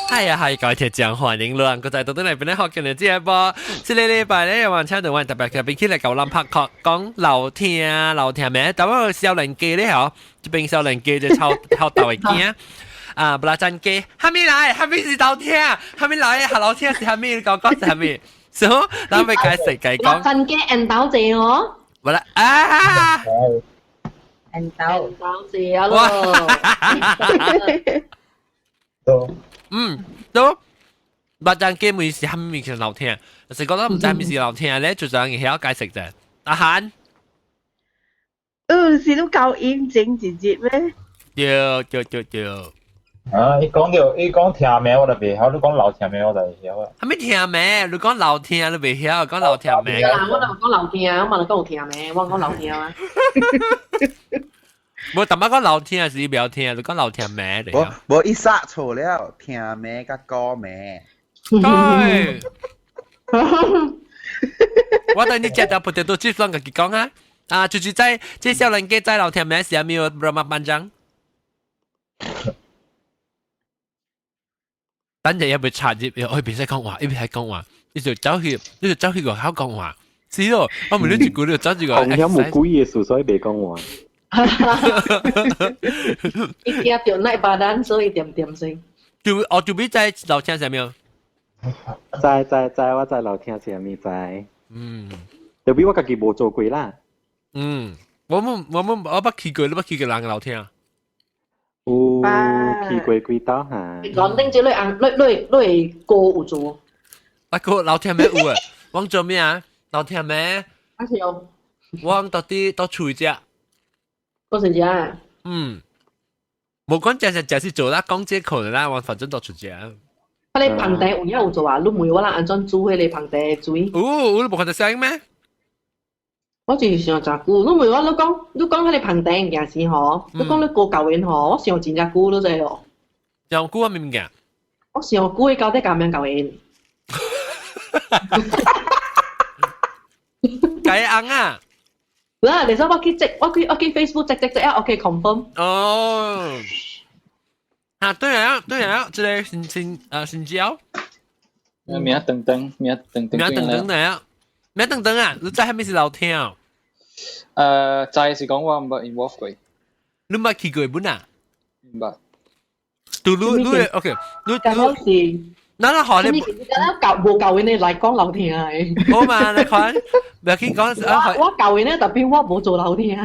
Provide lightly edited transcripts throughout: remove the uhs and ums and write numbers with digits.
係啊係，各位聽眾歡迎來，個在到底嚟邊咧學嘅你知噃？這個禮拜咧，有請到我特別特別起來舊林拍確講樓聽樓聽咩？但我少年家咧嗬，這邊少年家就臭臭豆嘅囝。啊，布拉真機，哈咪來，哈咪是樓聽，哈咪來，下樓聽是哈咪，講講是哈咪，所以咱要解釋解講。真機緣投坐哦。無啦啊！緣投投坐啊咯。嗯，都白真機每是哈咪是樓聽，就是覺得毋知啥物是樓聽咧，就就會曉解釋啫。阿韓，嗯，是都夠驗證一節咩？對對對對。啊！伊講著，伊講聽名我就袂曉，你講老聽名我就會曉啊。啥物聽名？你講老聽你袂曉，講老聽名。我就講老聽，我嘛就講有聽名，我講老聽啊。無，淡仔講老聽是你袂曉聽，你講老聽名就無無，伊殺錯了，聽名佮歌名。對。我等你食到 potato chips 攏家己講啊！啊，就是在這少年家在老聽名是啥物 berapa panjang？等陣一被插入，我別使講話，一邊係講話，你就走去，你就走去外口講話，是咯，我問你一句，你就走去個。紅曉無鬼嘅事，所以袂講話。伊驚著內巴丹，所以點點先。就哦，就比在樓聽啥物？知知知，我知樓聽啥物知。就比我家己無做過啦。嗯，我們我們我捌去過，你捌去過人樓聽？有去過幾道哈？講頂這類紅，類類類歌有做。啊，歌樓聽咩有啊？我做咩啊？樓聽咩？啊是哦。我到底到厝食。嗰時食。嗯，無講食食食是做啦，講這可能啦，我反正到厝食。啊，你捧茶有影有做啊？你問我啦，按怎煮彼個捧茶水？有，有你無看到聲咩？我就是想誠久，你問我，你講你講彼個捧茶物件時吼，你講你過舊緣吼，我想真正久，你知無？上久啊，咩物件？我想久，伊到底敢免舊緣？解紅啊！嗱，你說我去 check，我去 Facebook check check check 啊，OK confirm。哦，啊對啊對啊，這個新新啊新椒。名等等，名等等。名等等的啊，名等等啊，你知啥物是樓聽？知是講我毋捌 involve 過。你捌去過本啊？毋捌。對，你你 OK，你你是。那那好你，你舊無舊的來講樓聽的。好嘛，你看，不要緊講。我舊的特別我無做樓聽，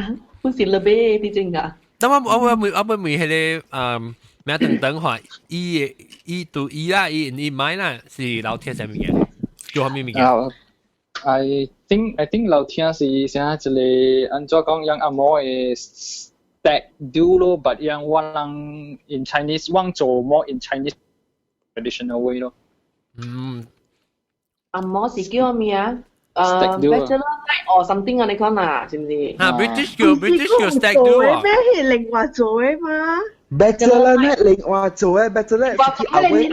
我是咧買啲真噶。那我我我問我問彼個嗯，咩等等話，伊伊對伊啦，伊伊買啦，是樓聽啥物件？做啥物物件？I think 樓聽是啥一個按怎講，樣阿嬷的 stag do 咯，but 樣我人 in Chinese，我做 more in Chinese traditional way 咯。阿嬷是叫咩啊？Bachelor night or something 啊？你講啊，是唔是？啊，British 叫 British 叫 stag do 啊。咩係另外做的嘛？Bachelor night 另外做的，Bachelor 是阿妹，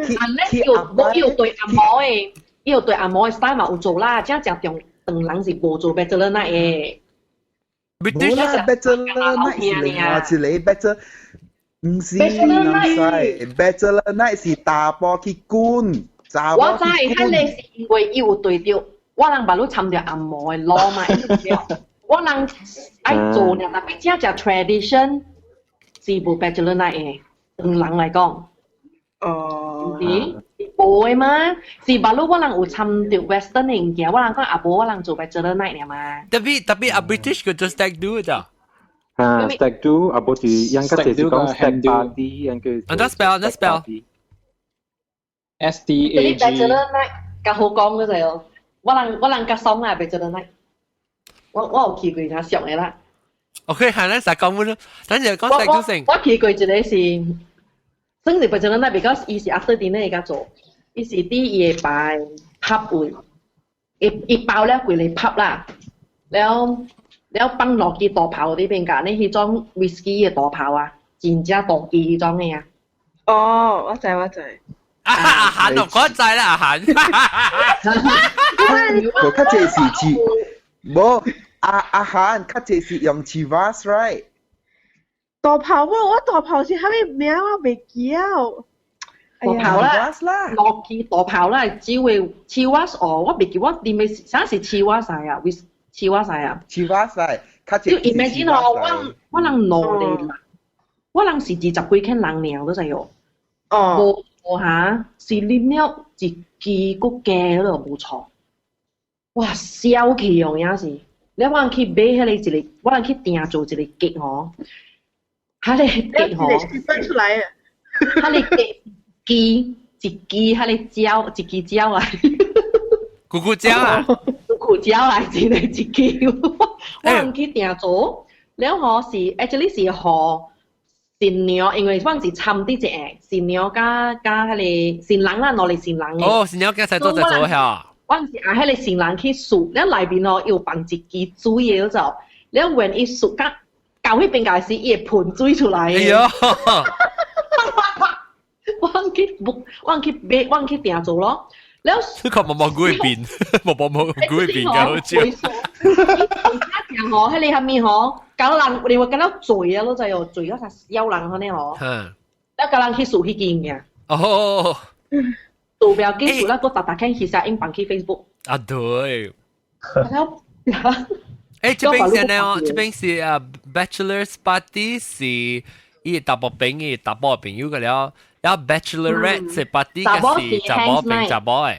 去阿妹，有對阿嬷的，伊有對阿嬷的 style 嘛有做啦，這正中長人是無做 bachelor night 的。無啦，Bachelor night 是另外一個 Bachelor。毋是，唔使，Bachelor night 是查埔去滾，查我知，彼個是因為伊有對著，我人捌你參著紅毛的路嘛，我人愛做爾，特別正正 tradition 是無 Bachelor night 的，長人來講。哦。是無的嘛？是捌你我人有參著 Western 的物件，我人講啊無，我人做 Bachelor night 爾嘛。特別特別啊，British 叫做 stag do 咋？啊，stag do 啊，無是應該就是講 stag party，應該。啊，那 spell 那 spell。 S T A G。 Bachelor night 較好講嗰陣哦，我人較爽啦，Bachelor night。我有去過，較熟的啦。 OK，係啦，實講咯，等陣講 stag do 先。我去過一個是，算是 Bachelor night，because 伊是 after dinner 伊較做，伊是佇伊的擺 pub 位，伊伊包了規个 pub 啦，了。了放落去大炮裡邊㗎，你彼種 whisky 的大炮啊，真正大支彼種的啊。哦，我知我知。阿阿韓哦，我知啦，阿韓。無較濟是似，無阿阿韓較濟是用 Chivas right？大炮我大炮是啥物名我袂記啊。大炮啦，落去大炮啦，只會 Chivas 哦，我袂記我啉的啥是 Chivas 啊，為 Chivas 啊。 Chivas，較你 imagine 哦，我人兩個人，我人是20幾間人爾，都知哦。哦。無哈，是啉了一支閣加了無錯。哇，痟去哦，也是。你我人去買彼個一個，我人去訂做一個結吼，彼個結吼，分出來啊！彼個結支一支，彼個蕉一支蕉啊，咕咕蕉啊，咕咕蕉來一個一支。我人去訂做，了吼是 actually 是予新娘，因為我是參佇一下新娘佮佮彼個新人啦，兩個新人的。哦，新娘佮才做才做嚇。我是按彼個新人去數，了內面哦有放一支水的，就了when 伊數到到彼邊個時，伊會噴水出來。哎呦！我去我去買，我去訂做咯。了，這個毛毛菇會變，毛毛毛菇會變㗎，好似。伊吼，彼個蝦米吼，搞人你會感覺醉啊，咯就哦，醉到啥痟人按呢吼。了，共人去數彼間嘅。哦。數不要緊，數了閣逐逐看其實應放去 Facebook。啊對。了，這邊是呢哦，這邊是啊，Bachelor's Party 是伊查某朋友查某朋友個了，然後 Bachelorette 是 party 個是查某朋查某的。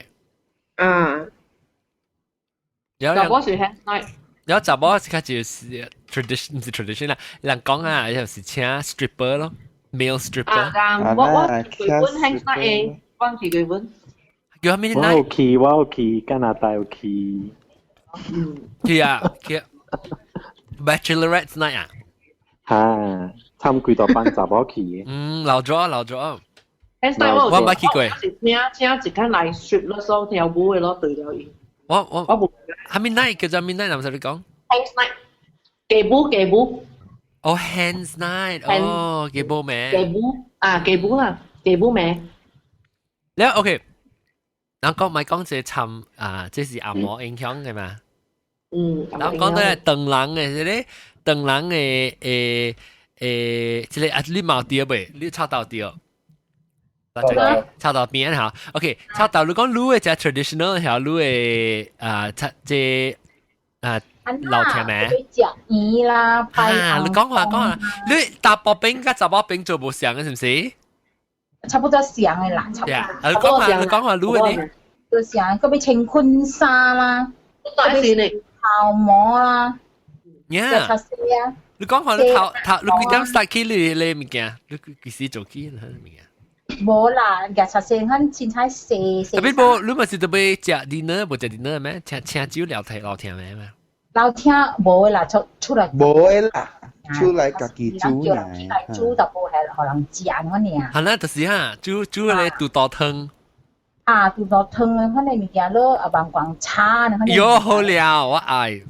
查某是 hands night。然後查某是較就是 tradition，毋是 tradition 啦，人講啊，就是請 stripper 咯，male stripper。啊，我去過本 hands night 的，我去過本。叫啥物我有去，我有去加拿大有去。去啊，去。Bachelorette night 啊？哈，參幾多班查某去。嗯，老咗老咗。 hands night 我我毋捌去過。是請請一間來 strip 咯，所跳舞的咯，對了伊。我我無。啥物 night 叫做啥物 night？唔使你講。 hands night，街舞街舞。哦，hands night，哦，街舞名。街舞啊，街舞啦，街舞名。了 OK，人講咪講這參啊，這是紅毛影響嘅嘛。然後講到係唐人嘅，這個唐人嘅誒誒，這個啊，你冇對未？你抄到對？抄到邊嚇？OK，抄到你講你嘅隻 traditional 嚇，你嘅啊，這啊老聽咩？食魚啦，啊，你講話講話，你查埔朋佮查某朋做無相嘅，是毋是？差不多相的啦，差不多。你講話你講話，你嘅呢？都相，閣欲穿婚紗啦，閣欲頭毛啦，呀，較細啊。你講話你頭頭，你幾點 start 起你你物件？你幾時做起你物件？無啦，夾擦細很凊彩細細。特別無，你嘛是特別食 dinner 無食 dinner 咩？請請酒聊天聊天咩嘛？聊天無啦，出出來。無啦，出來家己煮來。煮就無係予人食嗰爾。係啦，就是哈，煮煮嗰個肚肚湯。啊，肚肚湯的款個物件咯，啊，萬光茶呢。喲，好了，我愛。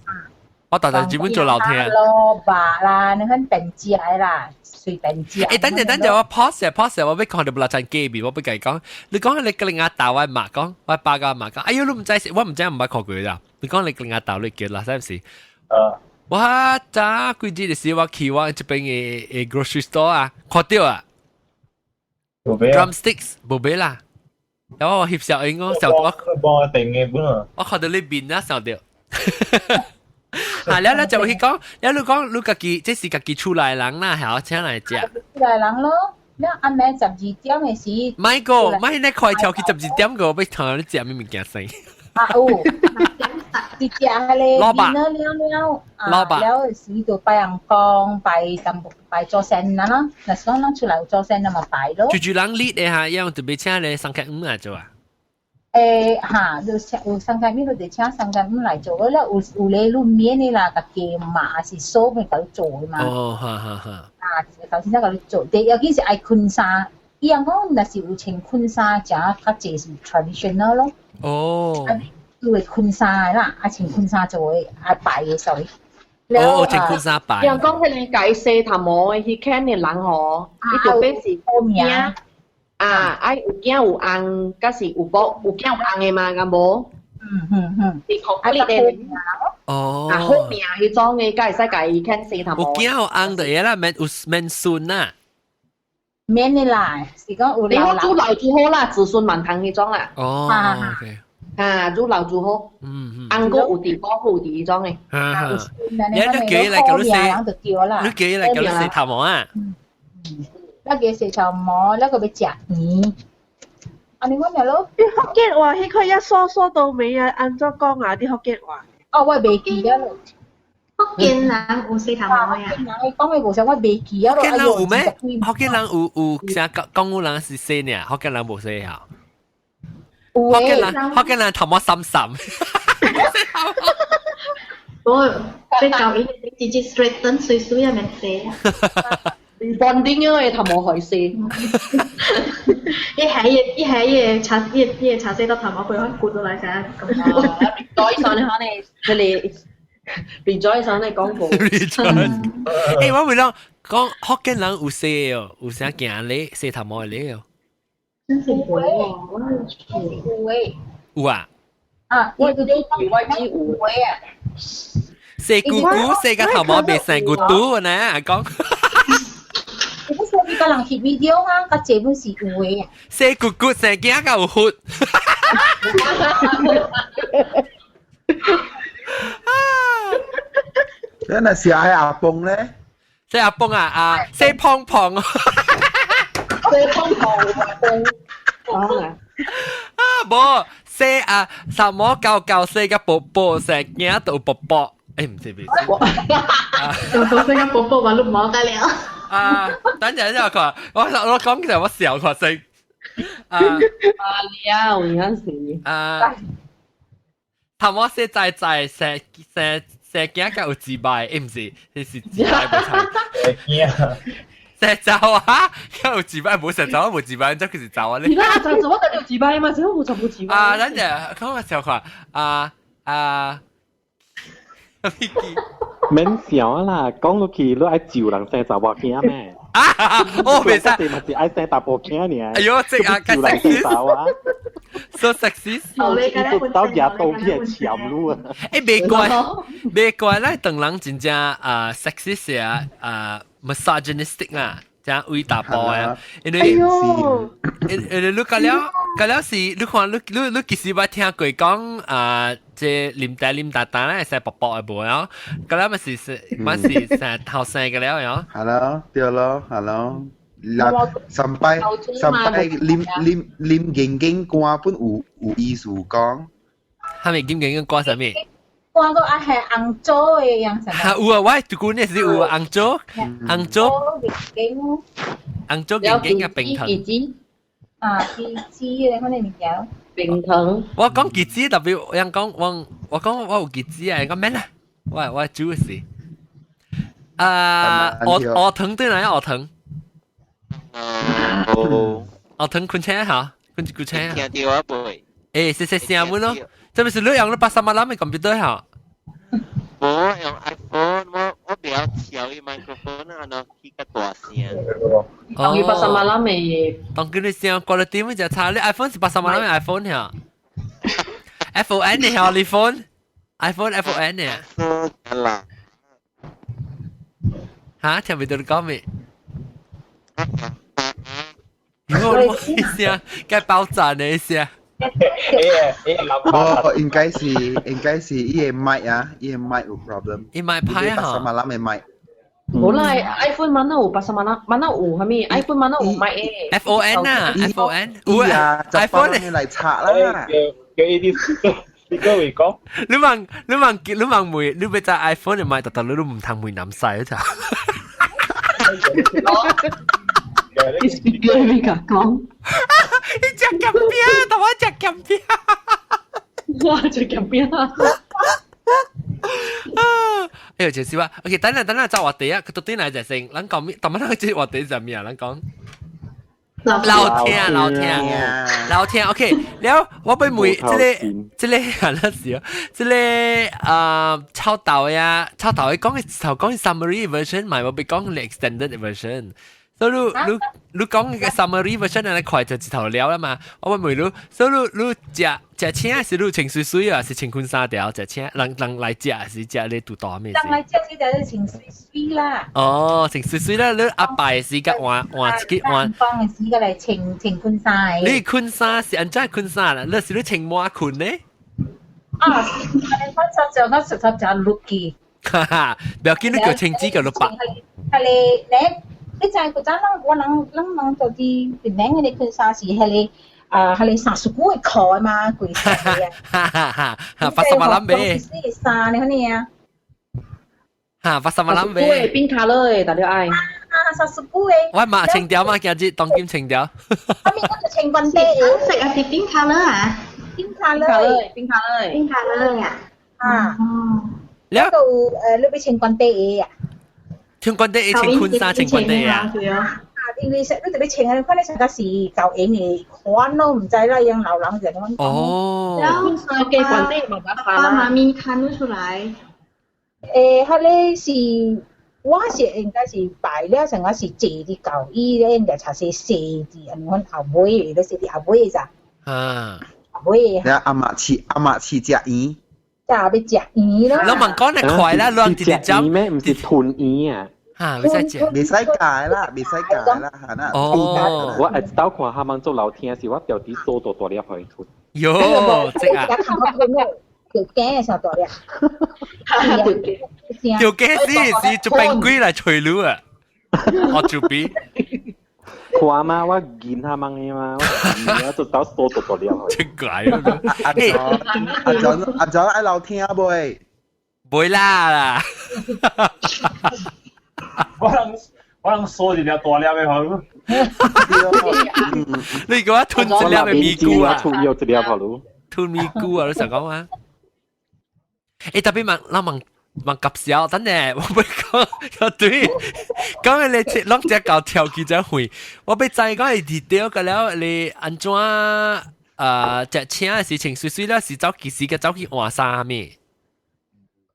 我逐日專門做老聽。蘿蔔啦，你看便食的啦，隨便食。欸，等陣等陣，我 pause 下 pause 下，我欲看著無啦陣隔壁，我欲共伊講。你講你格林亞豆，我媽講，我爸佮媽講，哎喲，你毋知，我毋知毋捌看過啦。你講你格林亞豆，你叫啦，是毋是？啊。我早幾日的時，我去我這邊的的 grocery store 啊，看著啊。Drumsticks 無買啦。然後我翕相影我想我幫我訂的本啊。我看到你面啊，想著。啊，了了就去講，了你講你家己，這是家己厝內人啦，係請來食。厝內人咯，了暗暝12點的時。莫個，莫你快跳去十二點個，欲聽你食啥物件先。啊有，直接彼個蘿蔔了了啊，蘿蔔了時就拜人公，拜淡薄拜祖先啦咯，若是講咱厝內有祖先，那麼拜咯。住住人 lead 的哈，樣特別請咧三個五來做啊。欸哈，就請有三個米，就請三個五來做，了有有咧你免的啦，家己嘛還是嫂咪共你做的嘛。哦，哈哈哈。啊，頭先仔共你做，第要緊是愛婚紗，伊人講若是有穿婚紗，食較濟是 traditional 咯。哦。啊，有會婚紗的啦，啊穿婚紗做的，啊拜的所以。哦，穿婚紗拜。人講彼個共伊洗頭毛的，彼間的人吼，伊就變是名。啊，愛有囝有翁，佮是有某有囝有翁的嘛，敢無？嗯嗯嗯，是 complete 的。哦。啊，好命彼種的，才會使共伊牽洗頭毛。有囝有翁就會啦，免有免孫啊。免的啦，是講有你好煮老煮好啦，子孫滿堂彼種啦。哦，OK。啊，煮老煮好。翁閣有佇，某閣有佇彼種的。哈哈。你你叫伊來共你洗，你叫伊來共你洗頭毛啊？那個洗頭毛，那個欲食魚。啊，你講咩咯？啲福建話，彼個一梳梳到尾啊，按怎講啊？啲福建話。哦，我袂記得咯。福建人有洗頭毛呀？福建人講的無啥，我袂記啊。福建人有咩？福建人有有啥講講有人是洗呢？福建人無洗啊？有福建人福建人頭毛深深。我比較伊直接 straighten 水水啊，免洗啊。 Rebonding 的頭毛可以洗。伊係伊係伊個擦伊伊個擦洗到頭毛佢可攰到來成咁。 Rejoice 上咧，可能這裡 Rejoice 上咧講過。 Rejoice。欸，我會講講福建人有洗哦，有啥行咧洗頭毛的咧哦。真是會哦，我有誒。有啊。啊，我只有我只有啊。洗姑姑洗個頭毛袂生骨肚呢？阿講。你不說你個人翕 video 啊，個這本是有的啊。洗骨骨生囝較有血。你若是愛阿公咧？洗阿公啊啊，洗胖胖。洗胖胖阿公。啊，無洗啊，什麼狗狗洗個寶寶，生囝都有寶寶。欸，毋是毋是。就洗個寶寶，嘛，你無得了。啊！等陣之後佢話：我我講其實我笑佢聲。啊！啊了，有陣時。啊！頭毛洗在在生生生囝較有自敗，欸，毋是，彼是自敗無錯。生囝。生查啊，較有自敗，無生查無自敗，這佢是查啊咧。是啦，查查我就有自敗嘛，這無就無自敗。啊，等陣，講我笑佢啊啊！免笑啦，講落去你愛招人生查某囝咩？啊，我袂使，嘛是愛生查埔囝爾。哎喲，這啊，招人生查啊，so sexist。到舉刀片鉗你啊！欸，袂怪，袂怪，咱唐人真正啊 sexist 啊啊 misogynistic 啊，真偉大埔啊，因為因為你甲了甲了是，你看你你你幾時捌聽過講啊？這啉茶啉大大咧，會使薄薄的無啊？甲了嘛是是嘛是成頭生個了喲。係咯，對咯，係咯。嗱，上擺上擺啉啉啉金金歌本有有意思講。係咪金金歌啥物？歌個啊係紅棗的樣子。哈有啊，我舊年那時有紅棗，紅棗，紅棗金金嘅冰糖。啊，杞子的可能物件。冰糖。我講杞子特別，人講我我講我有杞子啊，人講免啦，我我煮是。啊，鵝鵝糖對哪樣鵝糖？哦。鵝糖困車嚇，困一句車。聽到啊袂？欸，細細聲阮咯，這不是你用了八三萬的 computer 嚇？無，我用 iPhone，我我袂曉調伊 microphone 啊，按起較大聲。哦，八三萬的。當佢你聲 quality 咪就差，你 iPhone 是八三萬的 iPhone 嚇？F O N 的嚇，你 phone？iPhone F O N 的。啦。嚇，聽唔到你講咩？我意思啊，該爆炸的意思啊。哦，應該是應該是伊個麥啊，伊個麥有 problem。伊麥歹啊。八十萬的麥。無啦，iPhone 嘛那有八十萬啦，嘛那有啥物？iPhone 嘛那有麥的。 F O N 啊，F O N 有啊，iPhone 來插啦。叫叫伊啲你個會講。你問你問你問問，你欲知 iPhone 的麥，特特你都毋通問南西咋？你 speaker 咪甲講？你食鹹餅，同我食鹹餅。我食鹹餅啊！哎呦，就是話，OK，等下等下，走話題啊，佢到底來就先，咱講咩？但乜咱這話題是咩啊？咱講老聽老聽老聽，OK。了，我欲問這個這個啊，那是哦，這個啊，臭豆呀，臭豆的講的頭講 summary version，嘛，我欲講 extended version。所以你你你講個 summary version 來快就一頭了啦嘛。我欲問你，所以你你食食青是你穿水水啊，是穿裙衫條？食青人人來食是食你肚大咩？人來食是就穿水水啦。哦，穿水水啦，你阿爸是甲換換一個換。幫嘅時個來穿穿裙衫。你裙衫是按怎裙衫啦？你是你穿滿裙呢？啊，我就我實在就六件。哈哈，不要緊，你叫穿幾個六百。係你你你知古早人我人人人做啲檳城嘅裙衫是係你。啊，係你三十幾個塊嘛，貴死啊！哈哈哈，八十萬諗咩？衫你可呢啊？哈，80萬諗咩？邊卡咯，大家愛。啊，30幾個。我嘛清掉嘛，今日當今清掉。啊，咪我就清關底。色啊，是邊卡咯啊？邊卡咯，邊卡咯，邊卡咯啊！啊。了。到誒，你要清關底啊？清關底，清坤衫，清關底啊？因為你特別穿啊，看你成個是舊型的款咯，毋知啦，樣老人就咁樣。哦。然後爸爸媽咪看得出來。誒，彼个是我是應該是擺了，成個是坐佇舊椅咧，應該才是踅佇按款後尾，你是佇後尾咋？啊。後尾。你阿媽飼阿媽飼隻魚。食欲食魚咯。老問講你快啦，亂直直食咩？毋是吞魚啊。嚇，袂使食，袂使改啦，袂使改啦，嚇啦。哦，我會知道看他們做老聽時，我表弟手都大粒予伊吞。喲，這啊。條頸上大粒。條頸是是做冰龜來吹滷啊！我做比。看嘛，我見他們的嘛，我做到手都大粒。奇怪啊！阿阿john阿 john 愛老聽袂？袂啦啦。我人我人嗦一粒大粒的好。你叫我吞一粒的咪菇啊？吞一粒好咯。吞咪菇啊！你想講啊？欸，特別問，我問問夾笑，等下我欲講，對，講你攏只狗跳起只會，我欲知講係佇對個了，你按怎啊？食青的事情，水水了是走幾時個走去換衫咩？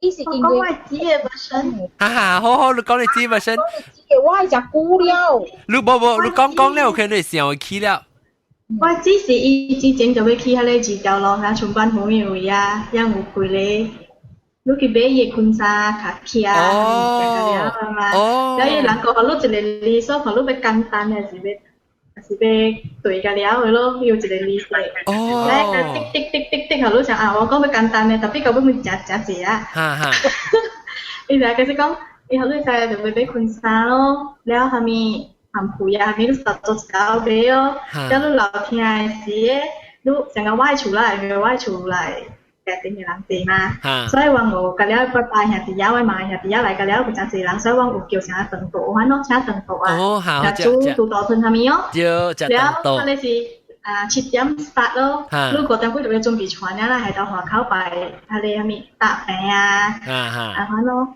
伊是因為我知的 version。哈哈，好好，你講你知 version。我係食久了。你無無，你講講了，有可能想會起了。我只是伊之前就欲去彼個二條路遐春班好嘅位啊，遐有幾個，你去買伊的裙衫較起啊，了嘛。了伊人講，予你一個理數，予你欲簡單還是欲還是欲對甲了的咯，有一個理數。哦。來，滴滴滴滴滴，予你想啊，我講欲簡單的，特別到尾咪誠誠濟啊。哈哈。伊就開始講，伊予你知就欲買裙衫咯，了蝦米？含被啊，蝦米你實做一道買哦。了你老聽的時，你成個我的厝啦，因為我的厝內家庭的人濟嘛，所以我有甲了拜拜兄弟仔，我媽兄弟仔來甲了有誠濟人，所以我有叫啥長桌，反正請長桌啊，哦，好，煮豬肚湯蝦米哦。對，食長桌。了，彼個是啊7點 start 咯，你5點幾就欲準備傳了啦，喺到外口擺彼個蝦米搭餅啊，啊款咯，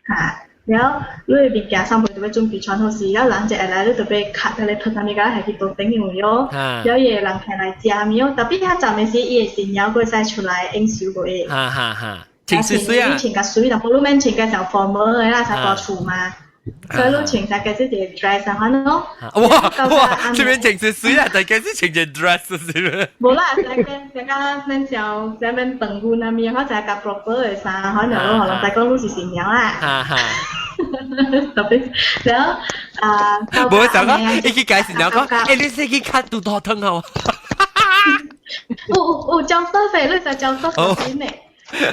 哈。了，你的物件送貨就欲準備穿好勢，了人一下來，你就欲卡彼個湯啥物甲下去桌頂面位哦。了，伊會人客來食物哦，特別遐站的時，伊的新娘閣會使出來應酬過會。哈哈哈，穿水水啊！你穿較水，淡薄你免穿較上 formal 的啦，較大厝嘛。所以你穿啥個是一個 dress 啊，款咯。哇哇，這邊穿水水啊，大家是穿一 dress 是毋是？無啦，大家大家免像啥免長裙啊物，我就較 proper 的衫，可能予人知講你是新娘啦。哈哈。特別，然後啊，無想講，伊去解新娘講，欸，你說去較拄肚湯好？有有有交收費，你使交收費呢？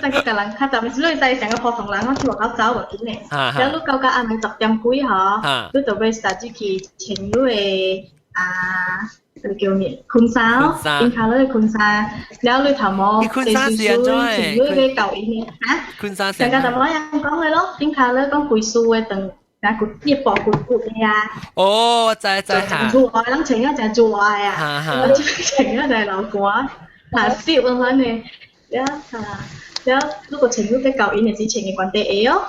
但個人較特別是你使成個普通人，我去外口走無緊的。了你到到暗暝10點幾吼，你就欲實際去穿你的啊，這個叫咩？裙衫哦，冰卡你的裙衫，了你頭毛洗水水，穿你欲舊衣的嚇。裙衫。上個淡薄人講的咯，冰卡你講規束的長，啊骨一薄骨骨的啊。哦，我知知嚇。做愛人穿啊，誠做愛啊，我穿啊就流汗，嚇濕咁款的，了嚇。了，如果穿你欲交因的是穿的懸底鞋哦。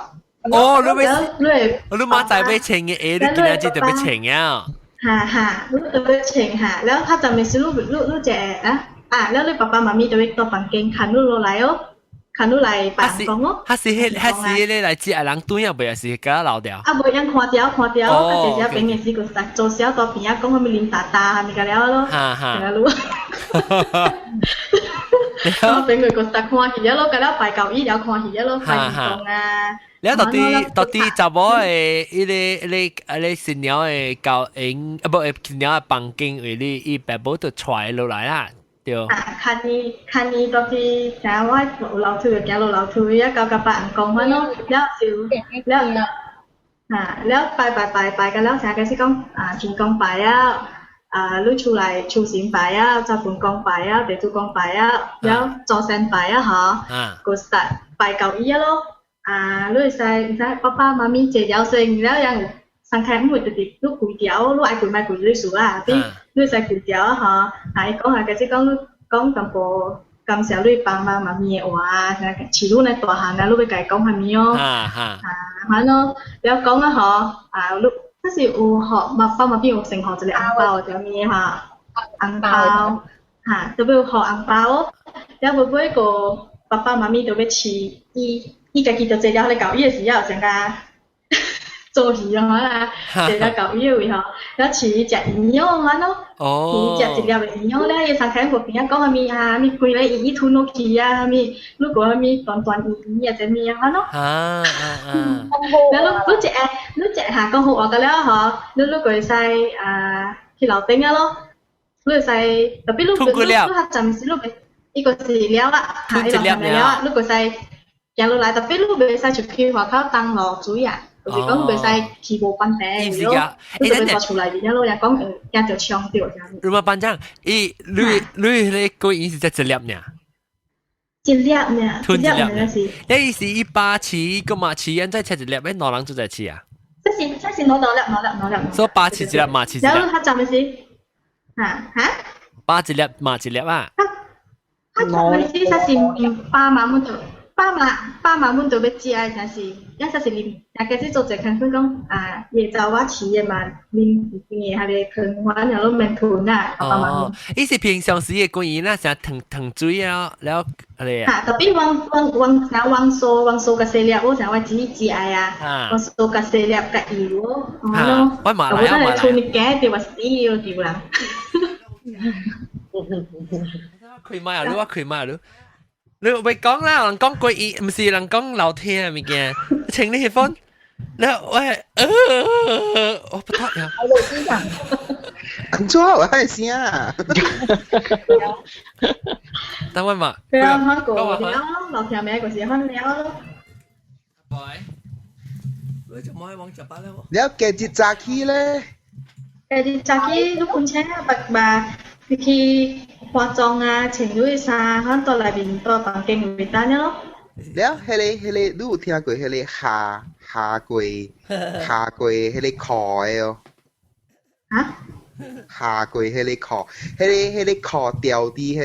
哦，你欲你會，你媽仔欲穿的鞋，你今仔日就欲穿啊。哈哈，你就欲穿哈，了較陣的時你你你一個啊啊，了你爸爸媽咪就欲到房間牽你落來哦，牽你來辦公哦。彼是彼彼是彼個來接人轉啊，袂是共留掉。啊，無樣看掉看掉，啊，坐小邊的時，就坐小到邊仔講啥物啉大大，啥物個了咯。哈哈。我俾佢個實看戲咯，個了拜舊衣了看戲咯，拜公啊。你到底到底查某的伊个伊個伊個新娘的交應啊不，新娘的房間為你伊爸母就帶落來啦，對。啊，看你看你到底像我有樓梯就行落樓梯，啊，交甲別人講反咯，了就了啊，了拜拜拜拜個了，成個是講啊天公拜啊。啊，你厝內厝神拜啊，雜本公拜啊，地主公拜啊，了祖先拜啊，嗬，個實拜舊伊啊咯。啊，你會使唔使爸爸媽咪坐了先，了樣上開唔會直直你跪條，你愛跪咪跪你數啦，你你會使跪條啊，嗬。啊，伊講下，其實講你講淡薄感謝你爸爸媽咪的話，似你呢大漢啊，你欲共伊講啥物哦？啊，反正了講啊，嗬，啊，你。這是有予爸爸媽咪有先予一個紅包啥物哈，紅包哈，特別有予紅包，了尾尾個爸爸媽咪就欲飼伊，伊家己就坐了咧教伊的時候，成個做戲啊啦，坐了教伊的位吼，了飼伊食營養安咯，飼伊食一粒的營養了，伊上開無邊仔講啥物啊，啥物規个伊伊吞落去啊，啥物，你講啥物斷斷圓圓啊，啥物啊，安咯。啊啊啊！了你你一下你一下講好話個了吼，你你個會使啊去樓頂啊咯，你會使特別你你你較暫時你袂，伊個是了啦，哈，伊落來了，你個使行落來，特別你袂使出去外口當落水啊。就是講袂使去無班地咯，你就欲蹛厝內面咯，也講驚著衝著這樣。如果班長，伊你你迄個伊是才一粒爾？一粒爾，吞一粒爾是。你是伊爸飼，個媽飼，按怎切一粒，欲兩人做在飼啊？這是這是兩兩粒兩粒兩粒。所以爸飼一粒，媽飼一粒。然後較暫時，哈哈？爸一粒，媽一粒啊？較暫時，才是爸媽們就。爸媽爸媽阮都欲食的，才是，抑才是啉，大家去做者工算講啊，伊查某飼的嘛，啉甜的，彼個湯，反正攏免吞啊，爸媽。哦，伊是平常時的關於那啥糖糖水啊，了，彼個。哈，特別阮阮阮啥阮酥阮酥較細粒，我想我只食的啊，阮酥較細粒較油哦，哈，我嘛來啊，嘛來。吞一羹就嘛死了對啦。開麥啊，你我開麥啊，你。你袂講啦，人講過伊，毋是人講老聽的物件，請你彼款，你喂，我不得了。按怎有彼聲？等我嘛。對啊，反過了，老聽名就是反了咯。你就冇去往食飽了。了今日早起咧？今日早起你困醒啊，白白你去。化妝啊，穿你的衫，反正蹛內面蹛房間內面等咯。了，彼個彼個，你有聽過彼個下下過下過彼個褲的哦？啊？下過彼個褲，彼個彼個褲吊佇彼個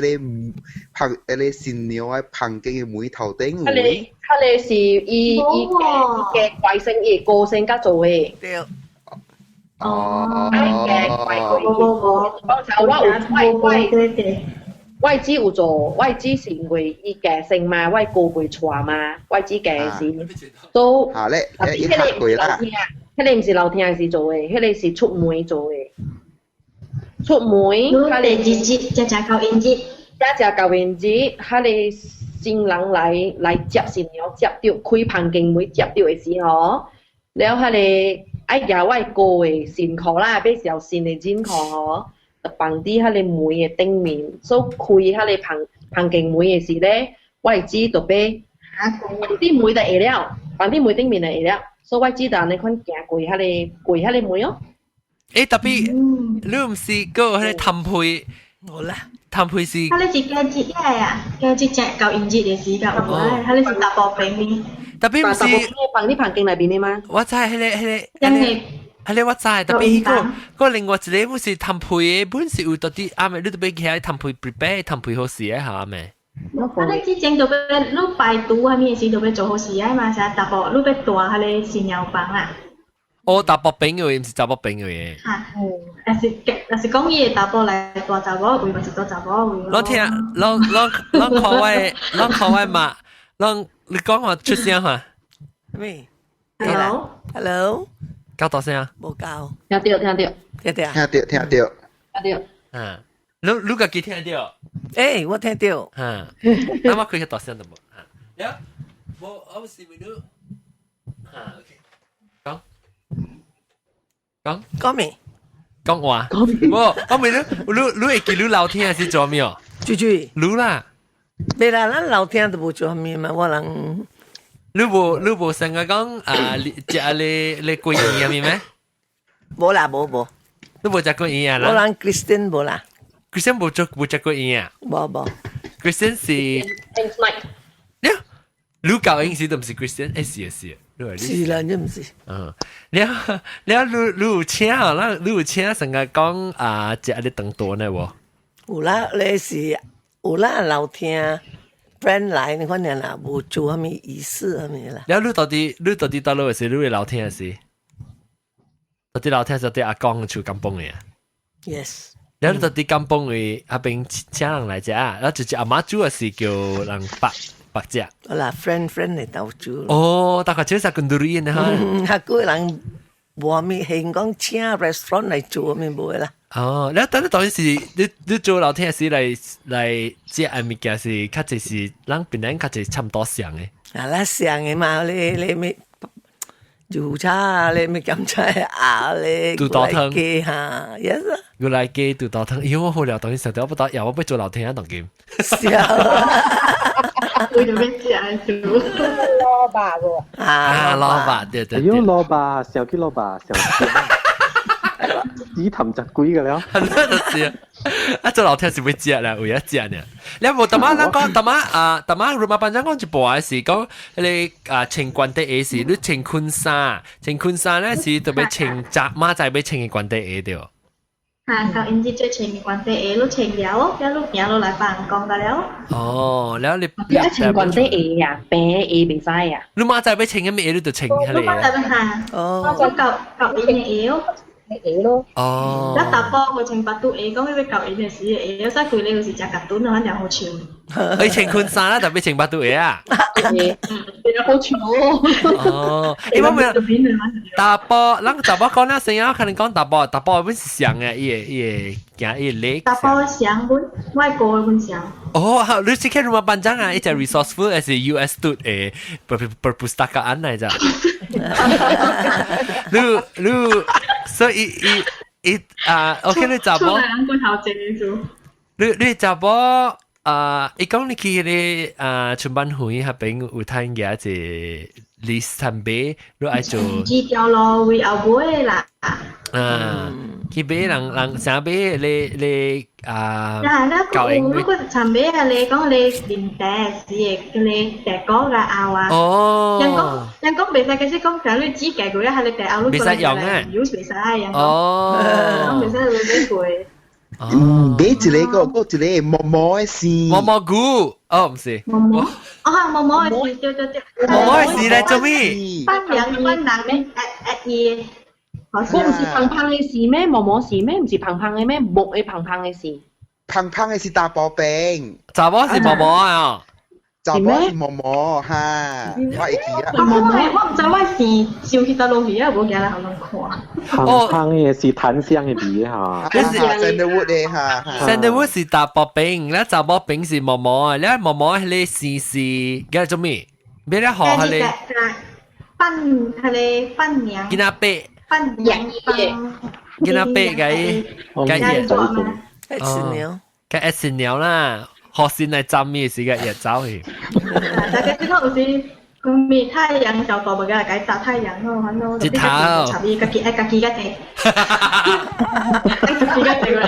房，彼個新娘的房間的門頭頂有。彼個彼個是伊伊伊嘅怪聲，伊歌聲佮做的。對。哦，我有我我我只有做，我只是因為伊家姓嘛，我哥袂娶嘛，我只家是都。啊咧，伊下過啦。彼個毋是樓廳時做的，彼個是出門做的。出門，彼個日子，食食交迎日，食食交迎日，彼個新人來來接新娘，接著開房間門接著的時候，了彼個。愛舉我哥的新褲啦，欲著新的剪褲吼，就放佇彼个門的頂面，所以開彼個房房間門的時咧，我的姊就欲放佇門就會了，放佇門頂面就會了，所以我姊就按呢款行過彼个過彼个門哦。欸，特別你毋是閣有彼個談配？無啦，談配是。彼个是佳節的啊，佳節食交迎日的時間有啊，彼个是查埔邊的。特別毋是放佇房間內面的嗎？我知彼個彼個，彼個我知，特別彼個個另外一個本是談配的，本是有到底阿妹，你都欲起來談配 prepare 談配好勢的哈阿妹。啊！你之前就欲你排毒啥物的時就欲做好勢啊嘛，啥查埔你欲蹛彼个新娘房啊。哦，查埔朋友，毋是查某朋友的。哈，若是若是講伊的查埔來蹛查某位，嘛是蹛查某位。攏聽，攏攏攏看我的，攏看我媽，攏你講話出聲哈？咩？Hello，Hello，夠大聲啊？無夠。聽著聽著，聽著聽著聽著，聽著。嗯，你家己聽到？欸，我聽到。嚇，啱啱開個大聲就無。嚇，呀，無我是咪你？嚇，OK，講講講咩？講話。無，我問你，你會記你老聽是做咩？豬豬。你啦。未啦，咱老聽都無做咩嘛，我人。你無成日講啊？食你桂圓係咩？無啦，無無。你無食桂圓啊？我人 Christian 無啦。 Christian 無做無食桂圓啊？無無。 Christian 是。你教應時都唔是 Christian，欸是是。是啦，你唔是。嗯，了了，你有請啊？咱你有請成日講啊，食你頓多呢無？有啦，你是有啦，老聽 friend 來，你可能啦，無做啥物儀式啥物啦。了，你到底到落是你會老聽是？到底老聽是對阿公厝甘榜的啊？Yes。了，你到底甘榜的阿邊請人來食啊？了，就是阿媽煮的是叫人白白食。好啦，friend 嚟鬥煮。哦，大概就是跟獨立的哈。嗯，較個人無咪興講請 restaurant 來做咪無啦。哦，你等你當時你做老聽時來食的物件是較濟是咱檳榔較濟差不多上的。啊，咱上的嘛，你咪油茶，你咪鹹菜啊，你肚豆湯哈，yes。牛奶雞肚豆湯，因為我好了，當時想到不到，呀，我欲做老聽啊，當今。笑。為咗欲食做。蘿蔔喎。啊，蘿蔔，對對對。哎喲，蘿蔔，小雞蘿蔔，小雞。紫藤就貴嘅了。就是啊，做老聽是欲食啦，有影食呢。你無淡仔咱講淡仔啊，淡仔 rumah panjang 講一半是講你啊穿關底鞋是你穿裙衫，穿裙衫咧是特別穿雜馬仔欲穿嘅關底鞋對。嚇，到因子最穿嘅關底鞋，你穿了，了你行落來別人講得了。哦，了你你愛穿關底鞋呀，白鞋袂使呀。你馬仔欲穿嘅咩鞋，你就穿彼個。你馬仔欲嚇，哦，我舊舊因嘅鞋哦。鞋咯。哦。咱查埔無穿腹肚鞋，講彼欲舊因嘅時鞋，所以規个就是食夾頓，反正好穿。你穿裙衫啦，特別穿腹肚鞋啊？嗯，好穿哦。因為咩？查埔，咱查埔講了聲音，可能講查埔，查埔本是像嘅，伊個行伊個禮。查埔像本，外國的本像。哦，你是看 rumah panjang 啊？伊隻 resourceful 還是 US 嘟的 perpustakaan 來咋？你，所以伊啊，OK，你查埔。你查埔啊，伊講你去彼个啊，春班會彼邊有睇嘅一個 list 通買，你愛做。這條路為後尾啦。啊，去買人人啥買你啊？嗱，那個有，如果尋買啊，你講你啉茶是會你茶果甲後啊。哦。人講袂使，其實講假如煮家過啊，係你茶後你袂使用啊。有袂使用。哦。講袂使你買過。嗯，買一個個一個毛毛的絲。毛毛菇，哦，毋是。毛毛，哦，毛毛的絲，對對對。毛毛的絲來做咩？伴娘伴人咩？誒誒伊。我毋是胖胖的絲咩？毛毛絲咩？毋是胖胖的咩？木的胖胖的絲。胖胖的是查埔餅。查某是毛毛啊？查某是毛毛哈，我會記啊。我我毋知我是想去佗落去啊，無行來予人看。胖胖的是檀香的味哈。你是 sandalwood 的哈。 sandalwood 是查埔餅，咧查某餅是毛毛啊，咧毛毛彼個絲是叫做咩？咩咧好彼個？伴彼個伴娘。囡仔伯。伴娘囡仔伯佮佮叶爱吃鸟，佮愛吃鳥啦。學先來浸伊時間日走去。大家這個有時講太陽照大，無個來共曬太陽咯，反正日頭。插伊家己愛家己較濟，愛家己較濟個。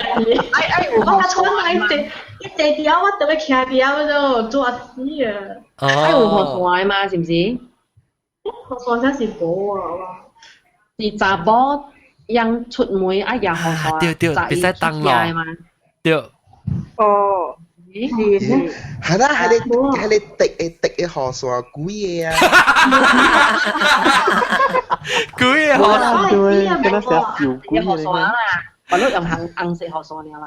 哎哎，我較出來坐，一坐佇遐，我特別徛佇遐，我就做死啊！哦。愛有雨傘嘛？是毋是？雨傘真是無啊！是查某樣出門愛舉雨傘，對對，袂使當咯。對。哦。是是，係啦，係你係你滴嘅滴嘅雨傘鬼嘅啊！鬼嘅雨傘，對，跟他寫小鬼雨傘啦，我都用紅紅色雨傘了啦。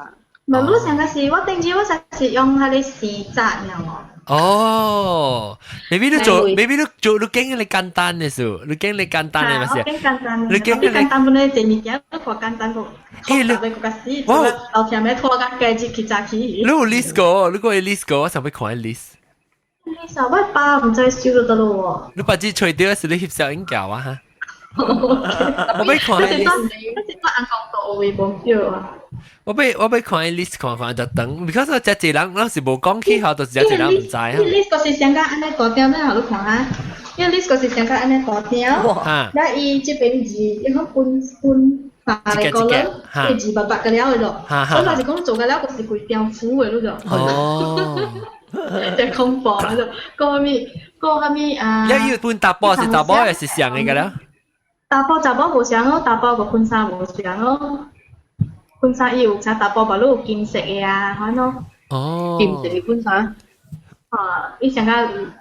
無，你上個是我頂次我實是用彼个絲紮爾無。哦，maybe 你做，maybe 你做，你揀你簡單的數，你揀你簡單的嘛是？我揀簡單，你揀你簡單本來這物件，你看簡單個，複雜的個較死，後聽咩拖甲加入去早起。你有 list 過？你個 list 過？我想欲看 list。 list 我爸毋知收到佗落喎。你把這揣著是你翕相影教啊？哈！我欲看 list。我是在按講到位無對啊。我欲看 list 看看就等，because 我遮濟人，咱是無講起吼，就是遮濟人毋知啊。 list 就是上甲按呢大張，咱予你看啊。伊 list 就是上甲按呢大張，了伊這邊字，伊講分分三個個了，伊字白白個了的咯。我若是講做個了，就是規張符的你就。哦。真恐怖啊！就講啥物，講啥物啊？了伊分查埔是查某還是雙的個了？查埔查某無相咯，查埔個婚紗無相咯。婚紗伊有啥查埔嘛，你有金色的啊，款咯。哦。金色的婚紗。啊，伊上個，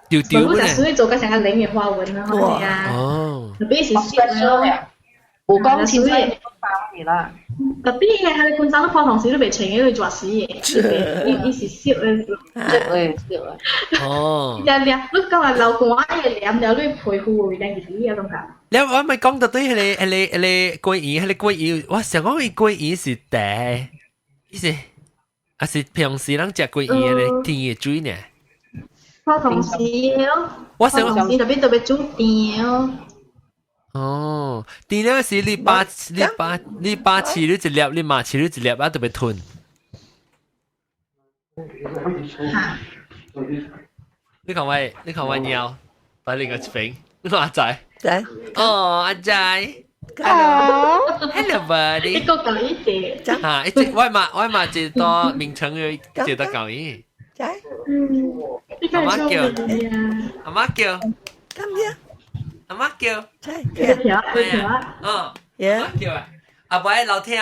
丟丟咧。所以做個上個零的花紋啊，係啊。哦。特別是色咯。無講凊彩婚紗啦。特別伊個婚紗都普通時都袂穿的，會熱死的。伊伊是色的。色的色的。哦。伊只黏，你講話流汗，伊會黏了你皮膚會變入去啊，感覺。你我咪講到對彼个彼个彼个桂圓，彼个桂圓，我想講伊桂圓是茶，伊是還是平時咱食桂圓的甜的水呢？普通時咯，我想講特別特別煮甜哦。哦，甜了是你把你把你把切你一粒，你嘛切你一粒啊，特別吞。嚇！你看我，你看我貓，擺另個一邊，你看阿仔。仔。哦，阿仔。Hello，Hello buddy。一個舊一隻。嚇！一隻我嘛一到名稱嘅一到舊伊。仔。嗯。阿媽叫。阿媽叫。咁樣。阿媽叫。仔。條條啊。嗯。阿媽叫啊！阿伯老聽。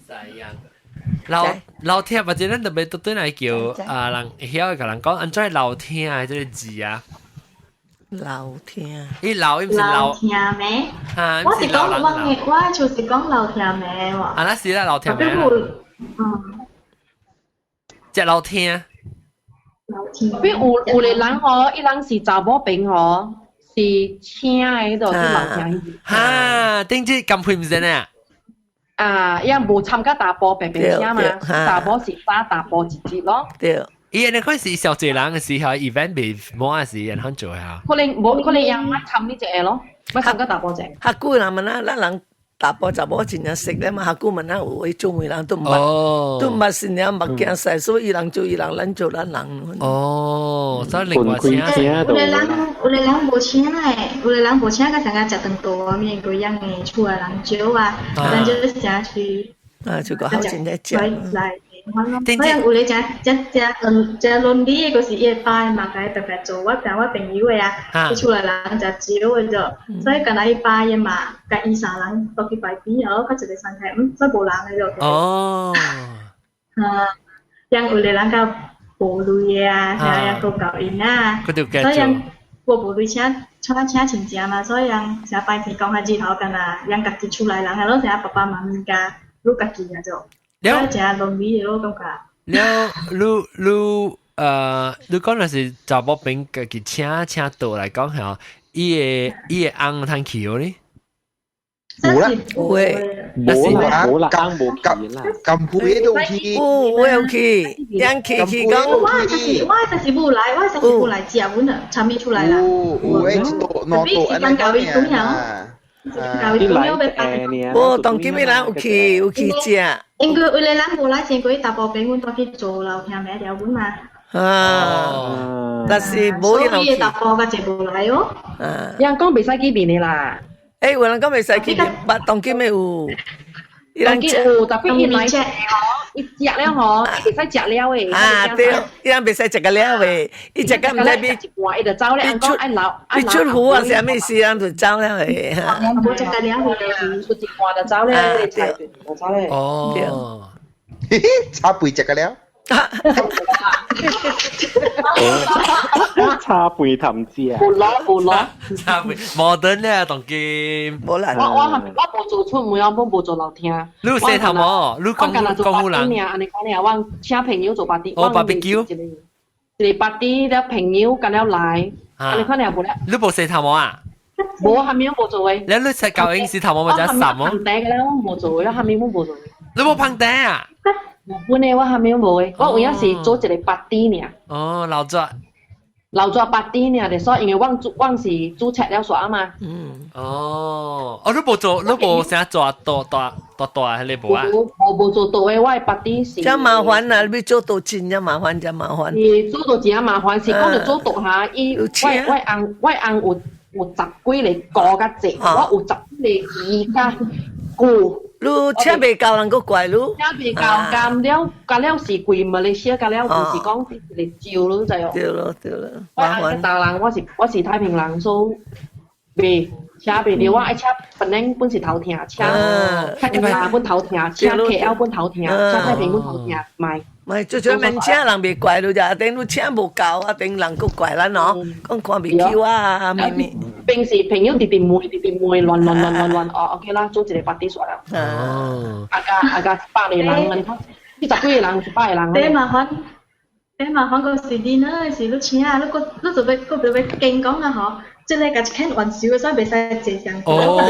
怎樣？老老聽，或者咱特別對來叫啊人會曉共人講，按怎老聽的這个字啊？老聽。伊老伊毋是老聽咩？啊，我是講我的，我就是講老聽咩喎。啊，那是啦，老聽咩？嗯。食老聽。老聽。比有有个人吼，伊人是查某邊吼，是請的，就去老聽。哈，頂次咁配毋是呢？啊，伊無參加查埔白白請嘛，查埔是早查埔一節咯。對。伊那款是小濟人的時候，event 未滿時，然後做啊。可能無可能人捌參呢一個咯，捌參加查埔者。較久人問啊，咱人查埔查某真正識咧嘛，較久問啊，有的做媒人都毋捌，都毋捌新娘捌驚勢，所以伊人做伊人，咱做咱人。哦，所以另外請。有的人有的人無請的，有的人無請，佮上個食頓多面幾樣的厝的人少啊，咱就成去。啊，就個好真在食。來。所以有咧誠誠誠嗯誠倫理的，就是伊爸嘛，共伊白白做。我聽我朋友的啊，伊厝內人誠少的就，所以敢若伊爸伊嘛，共伊三人都去排邊哦，較一个三開，嗯，所以無人的就。哦。啊，像有个人較無鐳的啊，遐也閣夠𪜶啊，所以人我無鐳請請請親戚嘛，所以人成拜天公較日頭敢若人家己厝內人啊，攏成爸爸媽媽佮汝家己啊就。了，誠倫理的咯，感覺。了，你你呃，你講的是查某邊家己請請倒來講吼，伊的伊的翁通去哦呢？有啦，有誒，無啦，無啦，翁無去啦。咁配都去，有有去，人去去講。我就是我就是無來，我就是無來食阮啊，參與出來啦。有有誒，一桌兩桌按呢款啊。無，當今日人有去有去食。因為有个人無來先過查埔邊，阮帶去做老聽名條阮嘛。啊，但是無伊人去。查埔較濟無來哦。啊，人講袂使見面的啦。欸，有人講袂使見面，捌當今的有。伊人有，特別伊來食吼，伊食了吼，伊袂使食了的。啊對，伊人袂使食個了的，伊食到毋知比，一半伊就走了，講愛留，比出虎啊，啥物事人就走了的。無食個了的，出一半就走了，對，就走了。哦，嘿嘿，差肥食個了。炒飯頭食。無攞無攞。炒飯 modern 咧，當今。無啦。我無做出門，我無做樓廳。你有洗頭毛？你講講有人？按呢講爾，我請朋友做 party。哦，barbecue。一個 party 了朋友敢了來，按呢款爾無咧。你無洗頭毛啊？無，蝦米無做的。你食舊英洗頭毛咪就係什麼？捧茶个咧，我無做的，我蝦米無做的。你無捧茶啊？無本的，我蝦米無的，我有影是做一個 party 爾。哦，老早。老早 party 爾，就所以因為我煮我是煮菜了煞啊嘛。嗯。哦，哦，你無做，你無啥做大大大大彼個無啊？無無做大的，我的 party 是。真麻煩啊！你做到真正麻煩，真麻煩。是做到真正麻煩，是講著做大下，伊我我翁我翁有十幾个姑較濟，我有十幾个姨佮姑。你請袂夠人閣怪你。請袂夠，甘了，甘了是規馬來西亞，甘了毋是講是一个州，你知無？對咯對咯。我翁大人，我是太平人，所以袂請袂著。我愛請檳城本是頭疼，請太平人本頭疼，請 KL 本頭疼，請太平本頭疼，莫。咪最最免請人袂怪你，就等你請無夠啊，等人閣怪咱喏，講看袂起我啊，咩咩。平時朋友直直問，直直問，亂亂亂亂亂，哦，OK 啦，做一個 party 煞啦。哦。啊加啊加100個人，你看，40幾個人，100個人。第麻煩，第麻煩個是你呢，是你請啊，你閣你就欲閣就欲驚講啊吼。這个共一間完燒，所以袂使坐上。哦。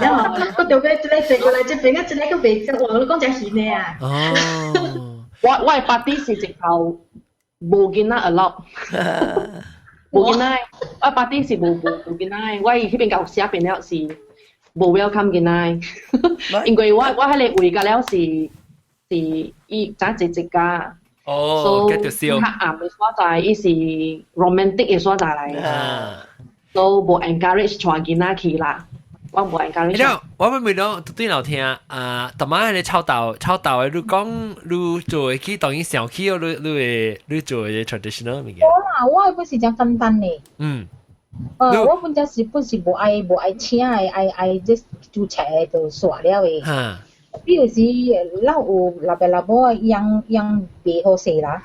然後閣就欲這个坐過來這邊啊，這个閣袂接，哇！你講誠閒的啊。哦。我的 party 是直頭無囡仔 allow，無囡仔，我 party 是無囡仔，我彼邊共寫變了是無 welcome 囡仔，因為我彼个位甲了是伊怎一一家。哦，get 著燒。較暗的所在，伊是 romantic 的所在來，都無 encourage 帶囡仔去啦。我無 encourage。了，我欲問講對老聽啊，逐擺彼个臭豆臭豆的，你講你做會去當伊想起哦，你會你做的 traditional 物件。無啦，我本是誠簡單的。我本正是本是無愛請的，愛這煮菜就煞了的。比如是咱有老爸老母養養袂好勢啦。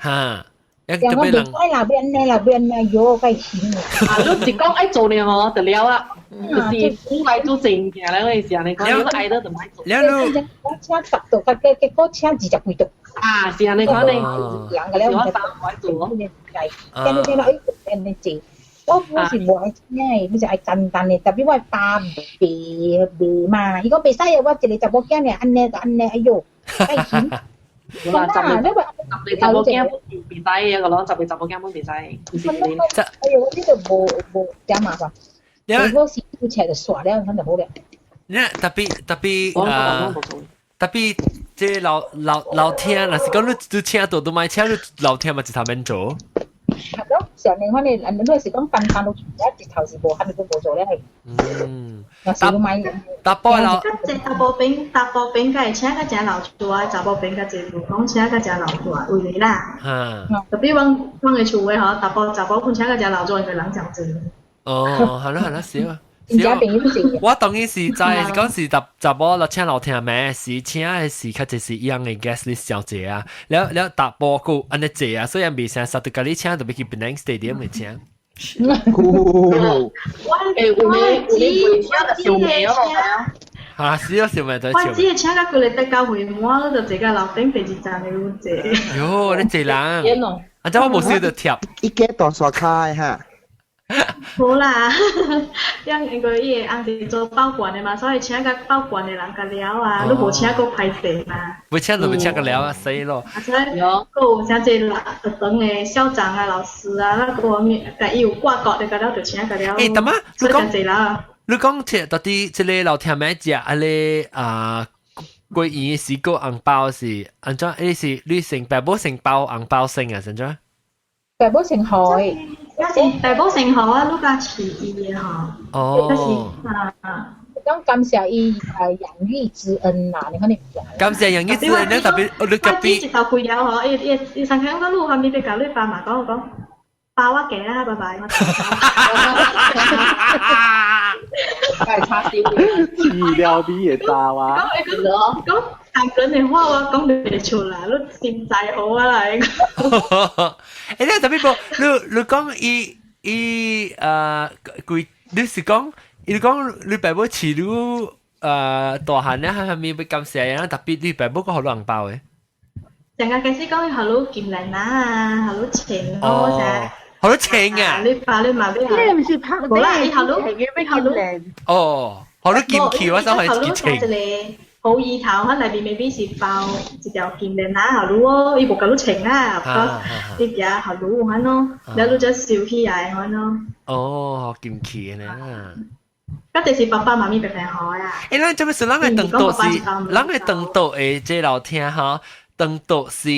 養我袂使啦，欲按呢啦，欲按呢，喲，較興。啊，你一講愛做呢吼，就了啦。就是煮來煮正件咧，我是按呢講，你愛得就莫做。了你我請10桌，結果請20幾桌。啊，是按呢款呢。人個了，我三愛做咯。見你見到哎，按呢做。我本是無愛請的，本是愛簡單的，特別我爸袂袂嘛，伊講袂使啊，我一個查某囝爾，按呢就按呢，哎喲，太興。十個十個查某囝本是袂使的個咯，10個查某囝本袂使。哎喲，這個無無誠麻煩。結果是煮起來就煞了，反就好了。你特別特別啊，特別這老老老聽，若是講你請到都莫請，你老聽嘛一頭免做。係咯，上年反正人哋是講簡單都一頭是無，蝦米都無做咧係。若是買。查埔老。較濟查埔邊，查埔邊較會請較誠老厝啊，查某邊較濟無講請較誠老厝啊，為咧啦。特別阮阮的厝的吼，查埔查埔本請較誠老厝，因為人誠濟。哦，係啦係啦，是啊。我當然是知，講是查查某落請老聽咩，是請的是較濟是伊樣的 guest list 上濟啊，了了查埔閣按呢濟啊，所以袂成實就共你請就欲去 Penang Stadium 來請。哦，欸，有咧有咧袂請就燒味哦。嚇，是啊，燒味就我只係請到規个德教會滿，你就坐到樓頂第二站的愈濟。喲，你濟人，啊，這我無燒就貼。一家大沙卡哈。無啦，因為伊的翁是做保管的嘛，所以請較保管的人較了啊，你無請閣歹勢嘛。無請就無請個了啊，死咯。啊，所以閣有誠濟人學堂的校長啊、老師啊，那個共伊有掛角的，較了就請較了。欸，大媽，你講，你講這到底這个老聽咩食啊？个啊，過年時個紅包是按怎？你是你先爸母先包紅包先啊？按怎？爸母先予。也是爸母先予啊，你較飼伊的吼。哦。啊。講感謝伊養育之恩啦，你看你。感謝養育之恩，你特別你特別。一頭開了吼，伊伊伊上講講你有啥物欲共你爸媽講講，包我過啦，拜拜。係叉燒。飼料味的炸蛙。講講韓國的話我講袂出來，你心知好啊啦。欸，你特別無，你講伊伊規，你是講，伊講你爸母飼你大漢咧，係咪要感謝啊？特別你爸母閣予你紅包的。成個開始講予你金蘭啊，予你錢咯，予你錢啊！你爸你媽要。你毋是拍無啦，伊予你予你。哦，予你金球，我想係金錢。一個好意頭，佢內面 maybe 是包一條金鏈仔予你哦，伊無共你錢啊，你寄予你款咯，然後你才收起來款咯。哦，金球呢？嗰就是爸爸媽咪白白予啊。欸，咱這邊是咱的長桌是，咱的長桌的這樓廳吼，長桌是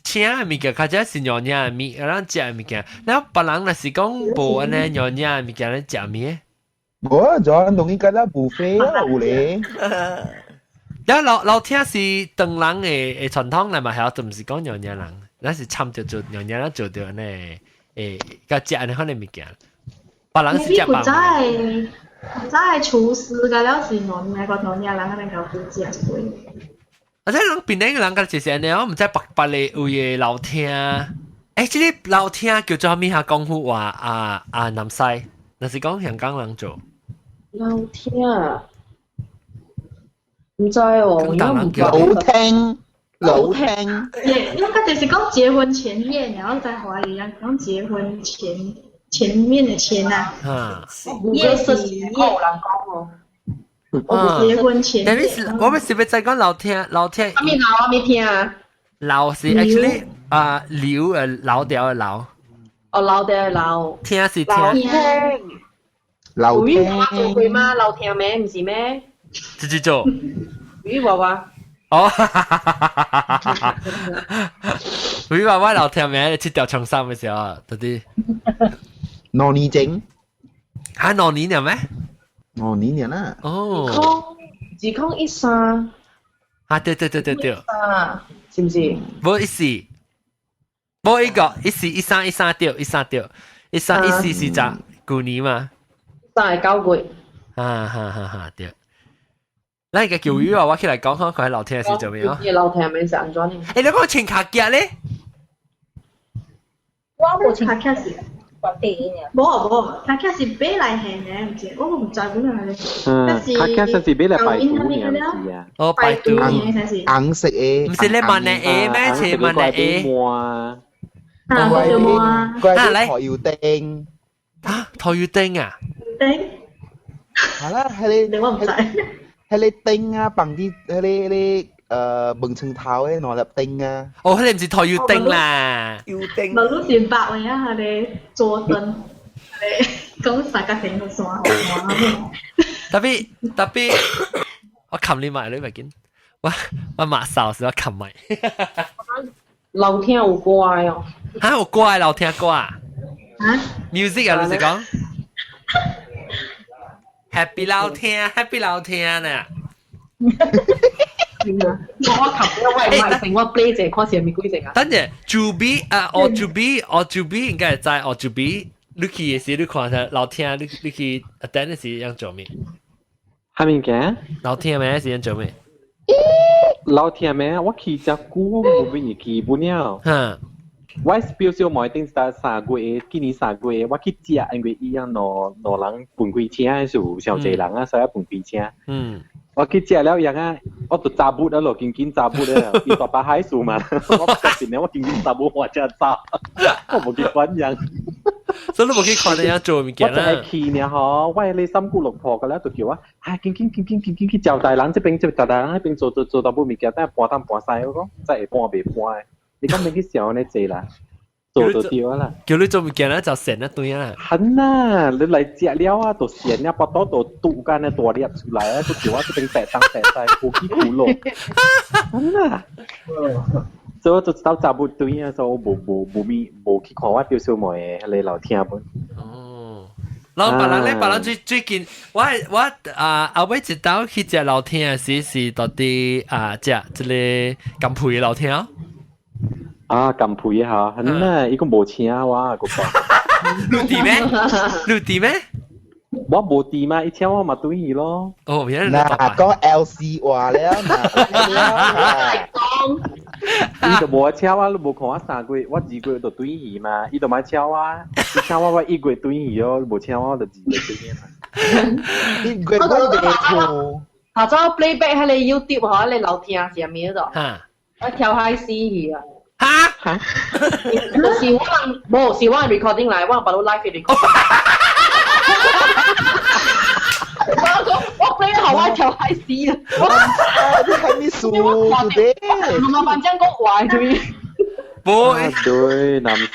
請的物件，較少是娘惹的物，咱食的物件。然後別人若是講無按呢娘惹的物件，咱食咩？無啊，就按當伊敢若 buffet 啊，有咧。然後老廳是唐人的傳統來嘛，係就毋是講娘惹人，咱是參著做娘惹，咱做著按呢會共食按呢款的物件。別人是食飯。古早的古早的廚師個了是娘惹個娘惹人按呢𠢕煮食一回。而且人檳城人較就是按呢，我毋知別別个位的老廳。欸，這个老廳叫做啥物哈？廣府話啊啊南西，若是講香港人做。老廳毋知哦，我毋老廳老廳。耶，因為佢就是講結婚前夜，然後在華語講講結婚前前面的前啊。夜是夜。人講哦。結婚前。但你是我們是欲再講老廳老廳。啥物老啥物廳啊？老是 actually 啊留老掉的老。哦，老掉的老。廳是廳。老廳。我做過嗎？老廳咩？毋是咩？自己做。魚娃娃。哦，哈哈哈哈哈哈！魚娃娃老廳咩？七條長衫的時候，到底。兩年前。嚇，兩年了咩？兩年了啦。哦。 2013。啊，對對對對對。啊，是毋是？無14，無一個141313對，13對，1314是咋？舊年嘛。 13係9月。啊哈哈哈，對。咱個叫魚啊，我起來講看，佢喺樓廳是做咩啊？你樓廳咩是按怎？欸，你講穿卡夾咧？我無穿卡夾是。無無，卡夾是買來還的，毋是，我毋知本來係。嗯，卡夾是買來排毒爾，毋是啊？哦，排毒。紅色的。毋是你問的 A 咩？是問的 A。啊，怪怪頭油燈。啊，頭油燈啊？燈。係啦，係你。我毋知。彼个燈啊，放佇彼个彼个門床頭的兩粒燈啊。哦，彼个毋是台油燈啦。油燈。無你是白的啊，彼个桌燈，彼个講三角形的線。特別特別，我冚你埋你咪見，我我抹手時我冚埋。樓廳有歌哦。嚇，有歌樓廳歌啊？嚇？Music 啊，你是講？Happy 老廳，Happy 老廳呢？我我琴日我係成我 play 者看是咪幾隻啊？等陣，主 B 啊，我主 B，我主 B 應該會知，我主 B，你去的時你看下老廳，你你去等陣時樣做咩？啥物件？老廳咩時樣做咩？老廳咩？我去遮久，我無乜嘢記本了。嗯。我表小妹頂三三月，今年三月，我去食，因為伊樣兩兩人分開車的時候，上濟人啊，所以分開車。嗯。我去食了樣啊，我就查不了咯，緊緊查不了，伊大把海數嘛，我決定了，我緊緊查不我才走，我無去管人。所以你無去看人做物件啦。我就係去呢吼，我係你三姑六婆個咧，就叫我，唉，緊緊緊緊緊緊去招待人，這邊這招待人，那邊做做做淡薄物件，等下搬東搬西，我講再會搬袂搬的。你講免去想按呢濟啦，做就對啦。叫你做物件咧就成一堆啦。很啊，你來食了啊，就鹹啊，腹肚就拄干的大粒出來啊，閣叫我這邊白東白西，苦起苦落。很啊。所以我就知道查不對啊，所以我無無無咪無去看我表小妹的彼个樓廳本。哦，老別人咧，別人最最近，我我啊後尾一道去食樓廳時是到底啊食這个甘皮的樓廳。啊，甘皮哈，很啊，伊個無請我，個講。你佇咩？你佇咩？我無佇嘛，伊請我嘛對去咯。哦，原來嗱，講 LC 話了，嗱，伊就無請我，你無看我3個月，我2個月就對去嘛，伊就莫請我，伊請我我1月對去哦，無請我就2月對去嘛。1月我袂錯。下晝 playback 喺你 YouTube 嗬，你樓聽是咩度？嚇！我跳海死去啊！嚇嚇！就是我人無是我 recording 來，我把到 live record。我講我 play 好我跳海死啊！你係咪數的？我反正講話對。無對，南西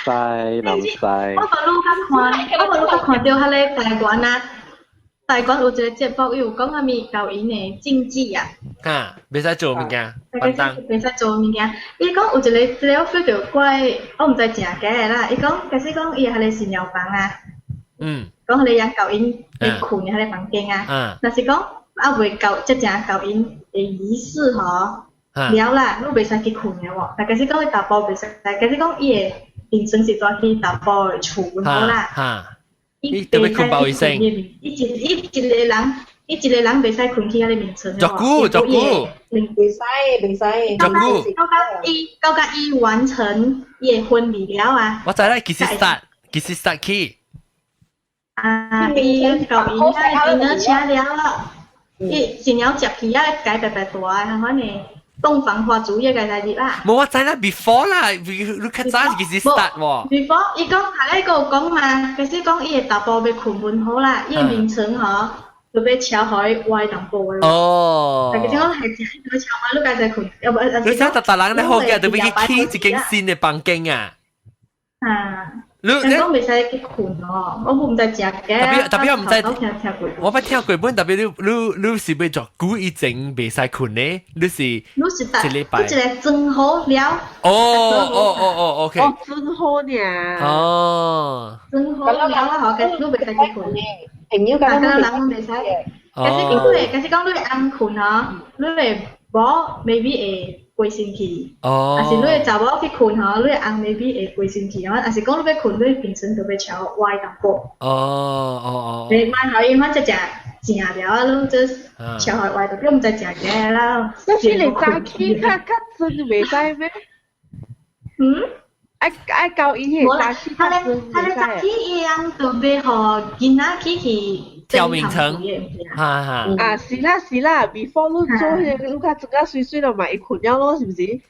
南西。我把路較看，我把路較看到彼个台灣啊。台灣有一個節目，伊有講啥物交𪜶的禁忌啊？嚇，袂使做物件，簡單。袂使做物件。伊講有一個，一個我 feel 著怪，我毋知誠假的啦。伊講，假使講伊彼个是鳥房啊，講彼个人交𪜶咧睏的彼个房間啊，若是講猶未到這正交𪜶的儀式吼，了啦，你袂使去睏的喎。但假使講伊查埔袂使，假使講伊的平常是住去查埔的厝好啦。伊特別睏包醫生，伊一個人，伊一個人袂使睏去遐个眠床。足久足久，袂使袂使。足久。到甲伊完成伊的婚禮了啊！我知啦，幾時 start？幾時 start 起？啊，伊到伊那伊那請了啊，伊新娘接去啊，改白白大的，彼款的。洞房花燭夜个代志啦。無我知啦，before 啦，你較早是幾時 start 喎？before 伊講下咧，閣有講嘛，其實講伊的查埔欲睏門好啦，伊的眠床吼，就欲敲予伊歪淡薄的。哦。但是講係真敲歪，你家己睏，要不？你想逐逐人咧好嘅，就欲去起一間新的房間啊？啊。你你講袂使去睏哦，我毋知誠假。特別特別我毋知，我捌聽過本，特別你是欲做久以前袂使睏呢？你是你是一禮拜，你一個裝好了。哦哦哦哦，OK。哦，裝好爾。哦。裝好了啊！吼，你袂使去睏。朋友講，人攏袂使。假使講你，假使講你翁睏吼，你會某 maybe 會過身去。哦。啊是你的查某去睏吼，你的翁 maybe 會過身去，啊是講你欲睏，你平常就欲超歪淡薄。哦哦哦。你莫予伊反正正正了啊，你這超歪淡薄，毋知誠假啦。但是你早起較較準袂使咩？嗯？愛愛交伊彼早起較準。他咧早起伊翁就欲予囡仔去跳眠床，哈哈。啊，是啦是啦，before 你做彼個，你較準較水水就嘛會睏了咯，是毋是？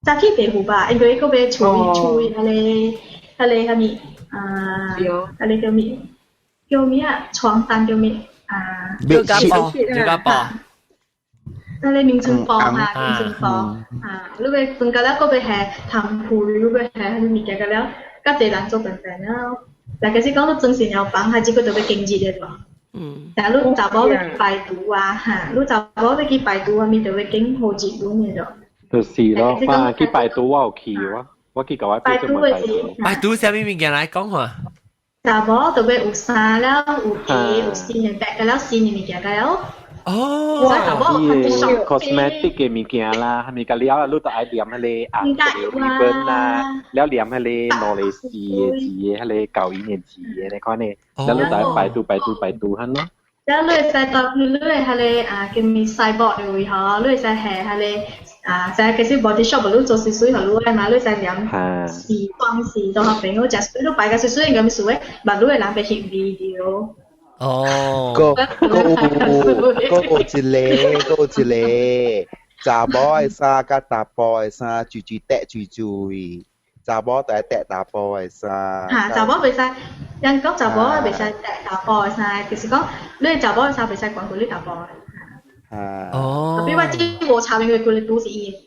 早起袂有吧，因為閣欲處理處理彼個啥物啊？彼個叫咩？叫咩啊？床單叫咩？啊？叫家寶，叫家寶。彼個眠床布哈，眠床布啊，你欲分到了，閣欲下糖鋪，你欲下彼物件個了，較濟人做便便了。但其實講你裝新娘房，還這個就欲經日的無？嗯。但你查某欲排毒啊，哈，你查某欲去排毒啊，物就欲經好日本的咯。就是咯，啊，去排毒我有去我，我去共我排毒的是。排毒啥物物件來講下？查某就欲有衫了，有鞋，有新的白個了，新的物件個了。哦，伊 cosmetic 嘅物件啦，係咪個了啊？你都愛黏彼個紅個 ribbon 啦，了黏彼個兩個四個字嘅，彼個舊年嘅字嘅，你看呢？了你就愛排毒排毒排毒，係咯。了你會使當你會彼個啊叫咩 sideboard 的位吼，你會使下彼個啊，使其實 body shop 你做水水予你愛嘛，你會使黏時裝時都學朋友食水，你擺個水水應該物事的，嘛你會人欲翕 video。哦，閣閣有一個，閣有一個，查某的衫佮查埔的衫，水水綴水水，查某就愛綴查埔的衫。嚇，查某袂使，人講查某袂使綴查埔的衫，就是講你查某的衫袂使懸過你查埔的。啊。哦。特別我這無查明的規个都是伊的。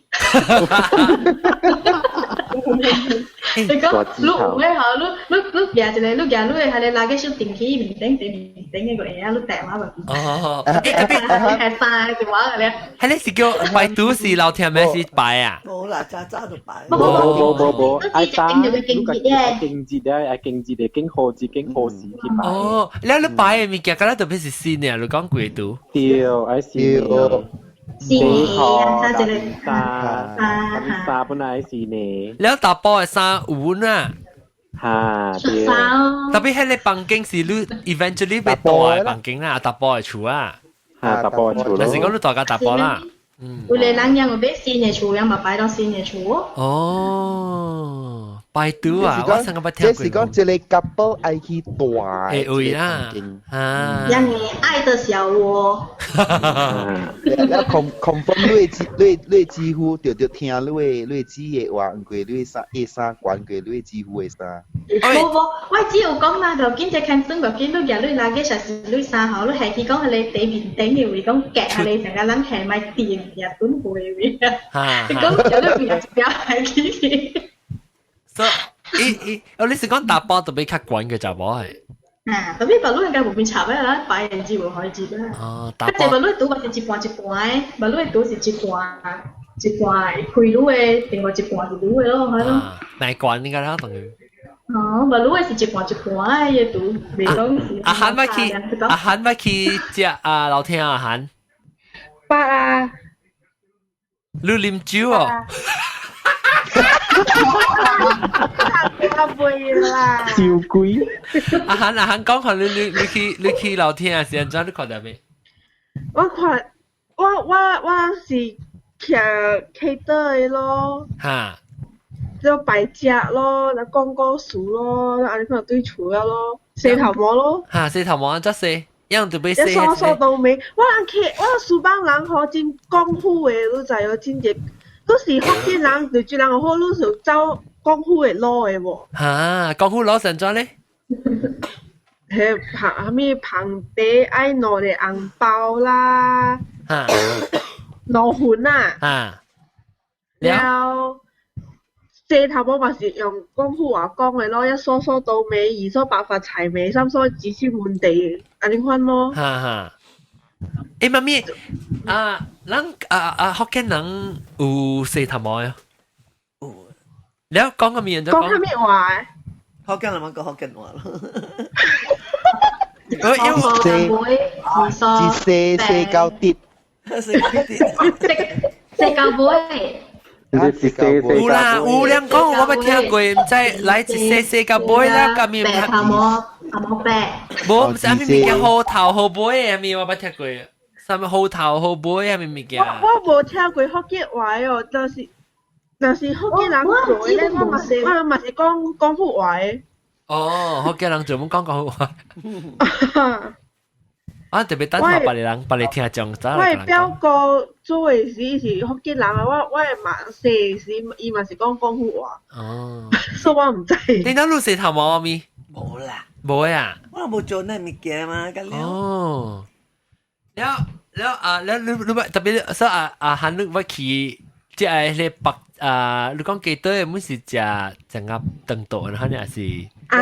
你講你有的吼，你舉一個，你舉你的彼个垃圾箱定起面頂頂面頂的個下啊，你掟我無？哦，係衫就我個咧。彼个是叫排毒是老聽咩是拜啊？無啦，早早就拜。無無無無，愛打，你家己經節咧，愛經節咧，經好節經好時去拜。哦，你拜的物件，敢若特別是新的，你講幾度？對，愛新的。新的啊，啥一個衫，衫本來是呢。了查埔的衫有啊？嚇，對。特別係你房間是你 eventually 被大嘅房間啦，大波嘅厝啊。嚇，大波嘅厝咯。但是講你大家大波啦。有個人養有買新嘅厝，養嘛擺到新嘅厝哦。哦，擺拄啊！我上個捌聽過。這是講一個 couple 愛去大嘅位啦，啊。讓你愛的小窩。了 confirm 你的姊夫就聽你的姊的話，毋過你的衫伊衫懸過你的姊夫的衫。無無，我只有講啦，就緊只看轉，就緊你舉你垃圾實是你衫吼，你下去講彼個地面頂嘅位，講夾下你成個人下咪掂也轉過位啊。你講舉你邊一條下去。所以，伊哦，你是講大包特別較懸嘅查某係？啊，特別白鷺應該無變插嘅啦，擺人只無可以接啦。哦，大包。白鷺拄嘛是一半一半的，白鷺拄是一半一半開女的，另外一半是女的咯，係咯。賣懸應該啦，等於。哦，白鷺是一半一半的，伊拄袂講是。阿韓捌去，阿韓捌去食啊老聽阿韓。捌啊。你啉酒哦？阿妹啦，照鬼！阿韓阿韓講下你去老天啊，是按怎你看到未？我看我是徛客桌的咯，哈，就擺食咯，來講故事咯，按呢款對厝了咯，洗頭毛咯，哈，洗頭毛按怎洗？樣就欲洗。一梳梳到尾，我人客我書房人吼真功夫的，你知哦，真正。都是福建人，對住人好，你是走廣府的路的無？哈，廣府路是按怎咧？彼捧啥物捧茶愛兩个紅包啦，兩份啊，了洗頭毛嘛是用廣府話講的咯，一梳梳到尾，二梳白髮齊眉，三梳子孫滿地，按呢款咯。哈哈。欸，媽咪，啊，咱啊啊福建人有洗頭毛啊？有。了講個面就講啥物話？福建人嘛講福建話咯。洗洗洗到跌，洗到跌，洗到尾。有啦，有兩講我捌聽過，毋知來一洗洗到尾啦，佮面白頭毛頭毛白。無，毋是啥物物件好頭好尾的，物我捌聽過，啥物好頭好尾的物件。我無聽過福建話哦，但是若是福建人做的咧，我嘛是講廣府話的。哦，福建人專門講廣府話。啊，特別等下別個人，別個聽眾早我的表哥做的時是福建人啊，我的嘛細時，伊嘛是講廣府話。哦，所以我毋知。你當你洗頭毛咪？無啦。無啊。我無做那物件嘛，佮了。哦。了了啊，了你你特別說啊啊，韓你我去，即係迄個北啊，你講記得的，阮是食食鴨腸道，還是？啊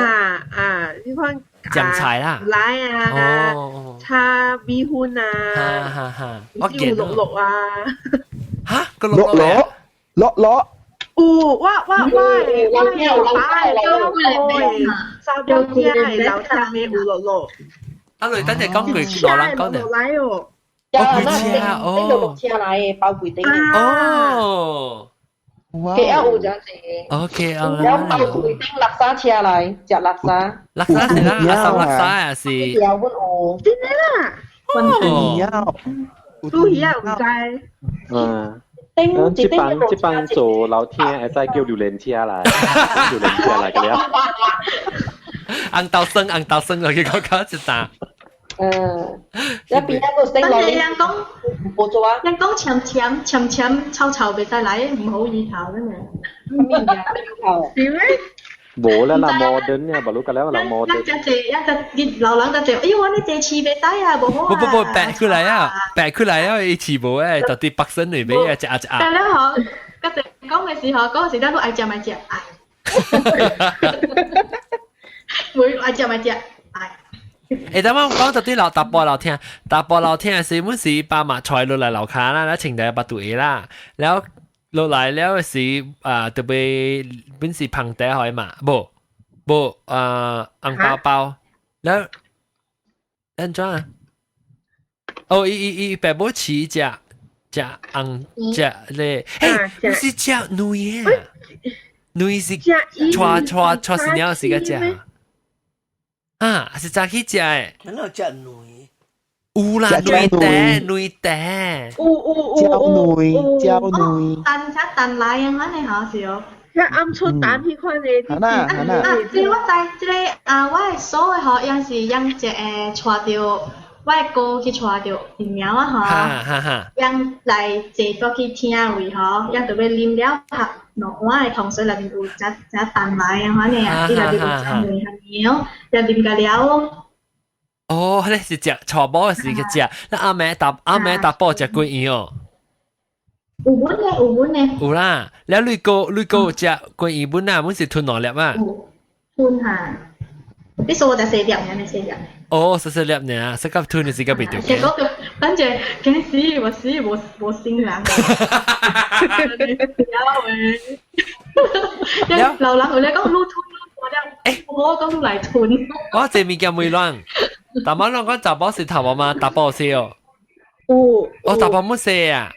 啊，你看。醬菜啦，奶啊，炒米粉啊，我見綠綠啊，嚇個綠綠綠綠，有我我爸的表哥的查某囝的老聽的有綠綠。啊，你等陣講句老人講的。來哦，哦，車哦，頂到車來的包櫃頂。哦。 K L 有真濟。 OK 啊。了包櫃頂垃圾車來食垃圾。垃圾是啦，阿三垃圾啊是。有阮有。真的啦。哦。拄魚仔毋知。嗯。這班這班做老聽會使叫榴蓮車來，榴蓮車來個了。紅豆酸，紅豆酸落去講講一啖。嗯，一邊一個升但落係人講無做啊，人講甜甜甜甜臭臭袂使來，唔好意頭真係。咩頭？是咩？無啦啦 modern 啊，無路個了啦 modern。人只濟，一隻老人就濟，哎呦，我呢隻飼袂使啊，無好啊。不不不，白出來啊，白出來啊，伊飼無誒，到底北身裏面啊，食啊食啊。但係咧，嗬，嗰隻講嘅時候，嗰個時陣都愛食咪食，愛。會愛食咪食，愛。欸，等我講到啲老大波老聽，大波老聽是本時爸媽揣落來樓跤啦，แล้ว穿台巴肚啦，แล้ว落來了是啊，特別本是捧茶予伊嘛，無無啊紅包包，แล้ว按怎啊？哦，伊伊伊爸母飼隻隻紅隻咧，嘿，毋是食卵啊？女是娶娶娶新娘時個食。啊，是早起食的。哪有食卵？有啦，卵蛋，卵蛋。有有有有焦卵。蛋啥蛋來啊？安尼好是哦。遐鵪鶉蛋彼款的。哈啦哈啦。啊，這個我知，這個啊，我的嫂的吼，伊是養一個帶著我的哥去帶著疫苗啊吼。哈哈哈。伊來坐倒去廳位吼，伊就欲啉了合兩碗的糖水內面有只只蛋來啊，安尼啊，伊內面有只卵和苗，伊啉甲了。哦，彼是食娶某的時去食，那阿妹搭阿妹搭某食幾樣哦？有本的，有本的。有啦，了你哥你哥食幾樣本啊？阮是吞兩粒啊。有吞哈，你說我食細粒，爾，細粒。哦，細細粒爾，細甲吞的時間袂著。結果就等陣驚死，我死無無心人。了老人有咧講愈吞愈大粒，欸，我講愈來吞。我這物件袂亂，大媽攏講查某是頭毛嗎？查某是哦。有。哦，查某冇洗啊。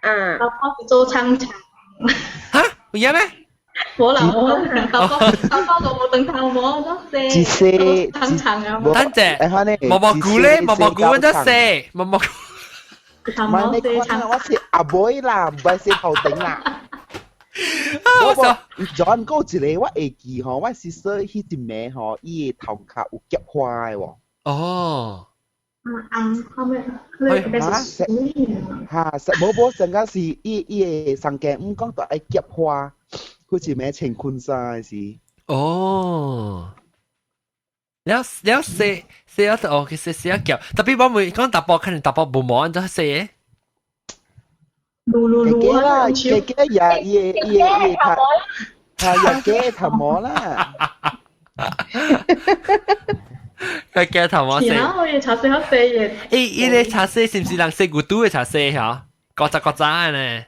啊。查某是做廠廠。哈？有影咩？無啦，無啦，查某查某都無長頭毛，都洗。一洗長長啊。等陣，毛毛菇咧，毛毛菇阮才洗，毛毛菇。頭毛洗長。我是阿妹啦，唔係洗頭頂啦。我 John 哥一個我會記吼，我是說彼一暝吼，伊的頭殼有結花的喎。哦。紅後面，嚇，嚇，無無，上個是伊伊的上家毋講著愛結花，佢一暝穿婚紗的時。哦。了了洗洗了哦，其實洗了夾，特別我問講查埔可能查埔無毛按怎洗的？嚕嚕嚕啦，加加也也也也頭，他也加頭毛啦。加加頭毛洗。然後我茶水好洗嘅。欸，伊個茶洗是毋是人洗骨肚的茶洗嚇？古早古早的呢。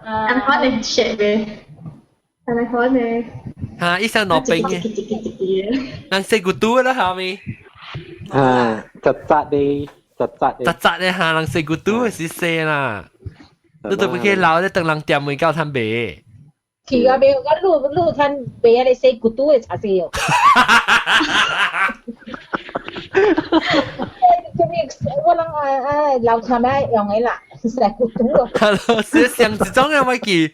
按款的食的，按款的。嚇，伊上攞冰嘅。人洗骨肚的啦，後面。啊，雜雜的，雜雜的。雜雜的嚇，人洗骨肚的是洗啦。你都不去老咧，等人店門口攤賣。去啊，袂，我愈愈攤賣啊，咧洗骨肚的茶洗哦。這邊我人啊啊老聽咩用的啦，洗骨肚哦。係咯，是上一種嘅我記，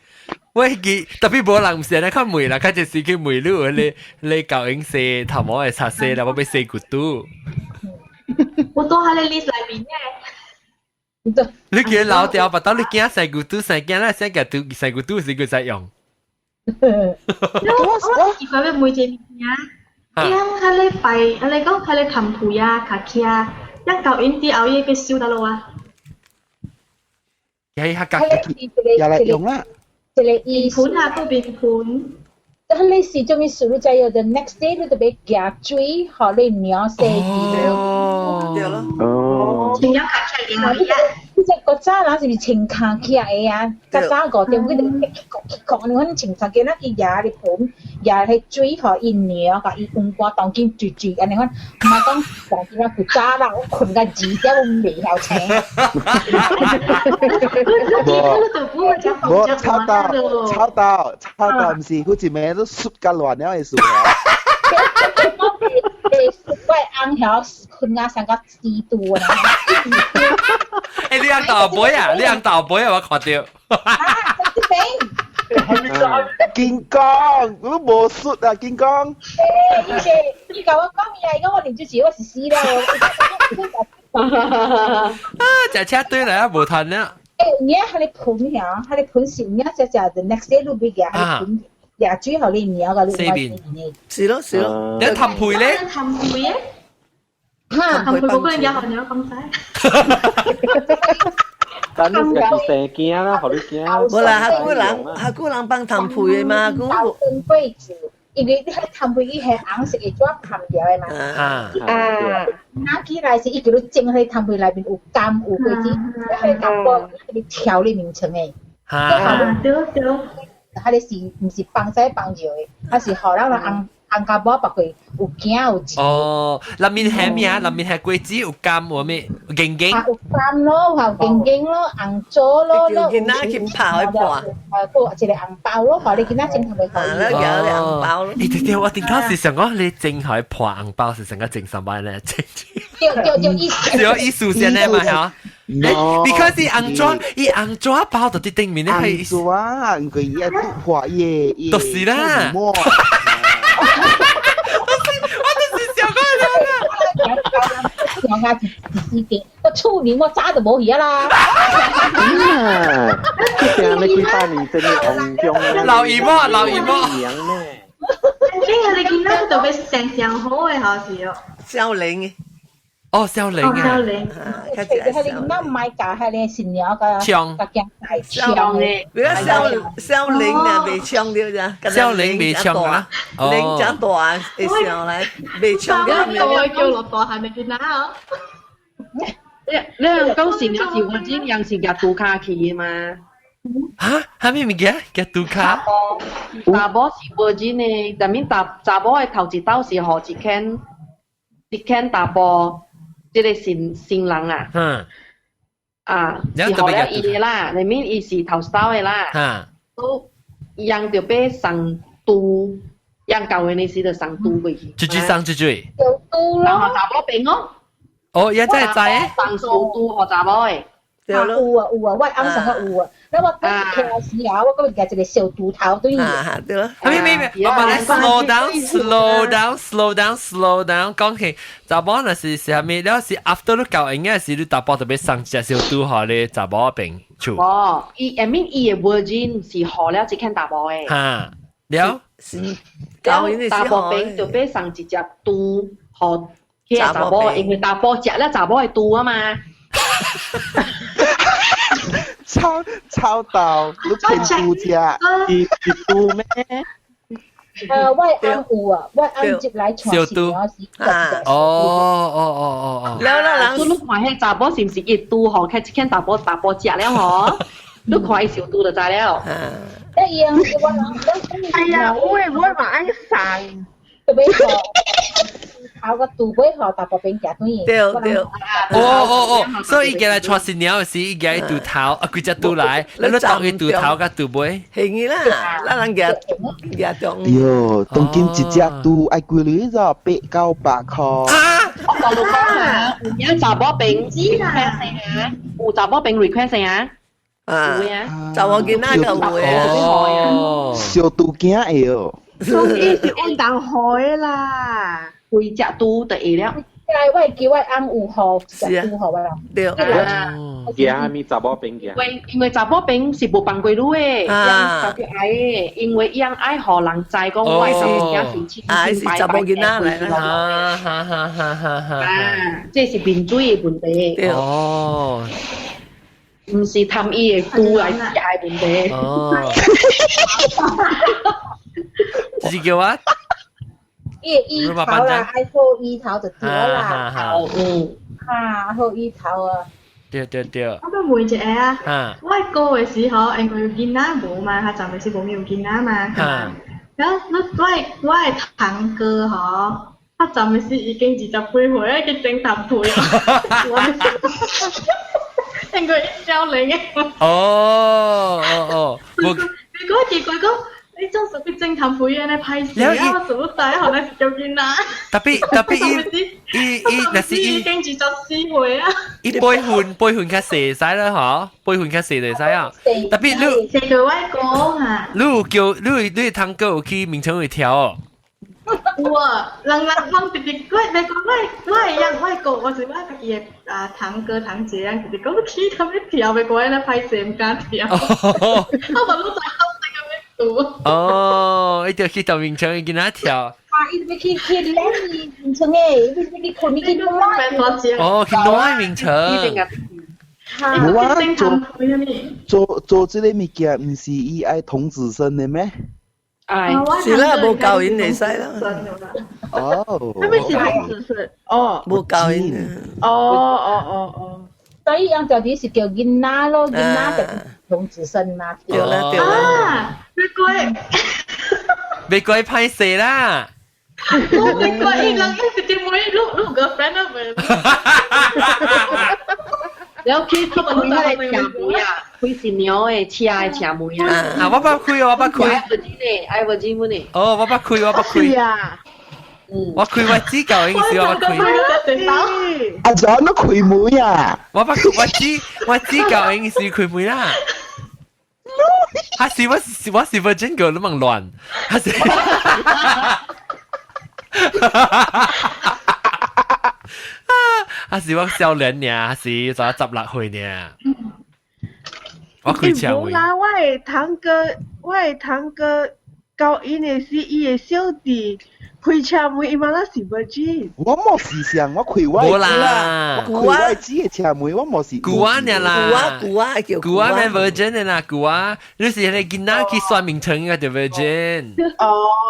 我記特別無人毋是按呢較問啦，較濟時去問你，你你舊應洗頭毛的茶洗啦，我欲洗骨肚。我都喺你 list 內面嘅。你叫老掉，白到你驚洗骨肚，洗驚啦，洗個肚，洗骨肚是個使用。我奇怪欲問一個物件，伊講彼禮拜，按呢講彼个談皮啊、卡起啊，咱舊因佇後伊欲收佗落啊？伊較較也來用啦。一個伊盤啊，閣面盤。彼個是啥物事？你知影？The next day 你就欲行水，予你娘洗去。哦，對咯。哦。穿了卡起來你這古早人是毋是穿卡起來的啊？較早5點幾就去國去國，你看穿衫囡仔去蜈咧盆，蜈彼水予伊娘，共伊溫汗當緊水水，按呢款，毋係講當今仔古早人，我睏到2點我袂曉醒。無，無吵到吵到吵到，毋是佢一暝都縮甲亂了的事啊。我翁曉睏到三個四度啊！欸，你翁大杯啊？你翁大杯啊？我看著。啊，這邊。金剛，我都無術啊，金剛。欸，伊個伊共我講伊啊，伊講我啉酒時我是死了。啊，食車對來啊，無趁了。欸，有影彼个盆曉，彼個盆是有影食食，the next day 你欲舉彼个盆，舉水予你尿共你洗面。是咯是咯。你談皮咧？談皮咧？哈，談皮無可能舉予尿放屎。但你是家己生囝啦，予你囝。無啦，下久人下久人放糖皮的嘛，久。分果子，因為你彼糖皮伊係紅色的紙含掉的嘛。啊啊！拿起來是伊叫你蒸彼個糖皮內面有柑有果子，彼個淡薄你調你面床的。哈。對對。彼個是毋是幫屎幫尿的，還是予咱人翁紅家某白過有驚有錢。哦，裡面係咩啊？裡面係果子有柑有咩？勁勁。啊，有柑咯，有勁勁咯，紅棗咯，叫囡仔去拍去破。啊，個一個紅包咯，予你囡仔整頭袂啊，有紅包咯。欸，對對，我頂頭是想講你整開破紅包是成個整什麼咧？整。對對對，意思。對，意思先咧嘛嚇。Because 伊紅紙，伊紅紙包到佇頂面咧係。紅紙，佢伊愛破伊，就是啦。我就是想講啦。我家一一點，我厝裡我早就無去啊啦。啊！這定你幾百年真係紅中老姨母，老姨母。娘咩？呢個你見到特別成上好嘅，好似哦。少齡。哦，少齡啊！少齡，佢佢你那唔係教係你新娘個槍，個鏡大槍嘅，你講少少齡啊，未槍了咋？少齡未槍啊？齡長大會上來未槍了。我叫落大漢的囡仔哦。你你講新娘是我真樣是夾杜卡去的嘛？嚇？啥物物件？夾杜卡？查某是無真的，但面查查某的頭一道是予一間一間查埔。這個新新人啊，啊，是予了伊的啦，裡面伊是頭一道的啦，都人就欲送豬，人舊年時就送豬過去，豬豬送豬豬，豬咯，然後查某邊哦，哦，伊真係知送豬予查某的。啊有啊有啊，我翁上個有啊，那我嗰時開始啊，我閣舉一個小豬頭對伊。啊對咯。咩咩咩，我幫你 slow down slow down slow down slow down，講起查某若是啥物，了是 after 你交應該是你查埔特別送一隻小豬予你查某邊厝。哦，伊 I mean 伊的 virgin 是予了這間查某的。哈，了。是。交應查埔邊就欲送一隻豬予彼個查某，因為查埔食了查某的豬啊嘛。超超到，你騙豬食，是是豬咩？我翁有啊，我翁接來娶新娘是哦哦哦哦哦。了了人，你看彼查某是毋是伊豬予彼一間查埔查埔食了吼？你看伊小豬就知了。一樣，我人，哎呀，我會我嘛愛送，特別好。頭個肚尾吼，大部分行對。對對。哦哦哦，所以伊來娶新娘時，伊舉豬頭，啊，規隻豬來，你都當伊豬頭佮豬尾。係啦，咱人舉舉中。喲，當今一隻豬愛幾鐳咋？800-900箍。啊！我講到講啊，有影查某邊 request 啊，有查某邊 request 啊。啊，查某囡仔就有哦。小豬囝會哦。所以是按當好的啦。規隻豬就會了。來，我會記我翁有予一隻豬予我啦。對。驚咪查某邊驚。因為因為查某邊是無放過你的，𪜶特別愛的，因為𪜶愛予人知講我是囝是親親白查某囡仔來啦。啊哈哈哈哈哈！啊，這是面水的問題。哦。毋是貪伊的豬來食的問題。哦。這是叫我。伊的衣頭啦，愛好衣頭就對啦。嗯，哈，好衣頭啊。對對對。我閣問一下啊，我哥的時候，因為囡仔無嘛，他暫時無有囡仔嘛。然後我的堂哥吼，他暫時已經20幾歲，去整頭皮。因為少年的。哦哦哦，我。你講奇怪講。你做屬於正頭皮安尼歹勢啊！我做乜仔可能是叫囡仔。特別特別伊伊伊，若是伊已經24歲啊！伊輩分輩分較細使啦，嗬，輩分較細就使啊。特別你細過我哥哈。你有叫你你堂哥有去眠床位跳哦？有啊，人人攏直直我你講我我會樣我哥，我是我家己的啊堂哥堂姐啊，直直講去他們跳，袂過咧歹勢毋敢跳。我嘛攏在哦，伊就去到眠床，伊囡仔跳。啊，伊欲去去咱眠床誒，伊欲去睏，伊去暖。哦，去暖眠床。無啊，做做做這個物件，毋是伊愛童子身的咩？哎，是啦，無教𪜶會使啦。哦。啥物是童子身？哦。無教𪜶。哦哦哦哦。所以樣就啲是叫囡仔咯，囡仔就童子身嘛。對啦對啦。啊，別過。別過歹勢啦。我明白伊人一直妹，你你 girlfriend 啊未？然後去去開彼个車門啊，開新娘的車的車門啊。啊，我捌開，我捌開。愛無錢的，愛無錢的。哦，我捌開，我捌開。啊。我開我知舊應時我捌開。阿 John 都開門啊！我捌我知我知舊應時開門啦。還是我是我是 virgin 個，你問亂，還是？還是我少年爾，還是才16歲爾。我開車無啦，我的堂哥，我的堂哥交𪜶的是伊的小弟開車門，伊嘛那是 virgin。我無是想，我開我無啦，我開我姊的車門，我無是。古啊爾啦，古啊古啊叫古啊咩 virgin 的啦，古啊，你是彼个囡仔去算名稱個就 virgin。哦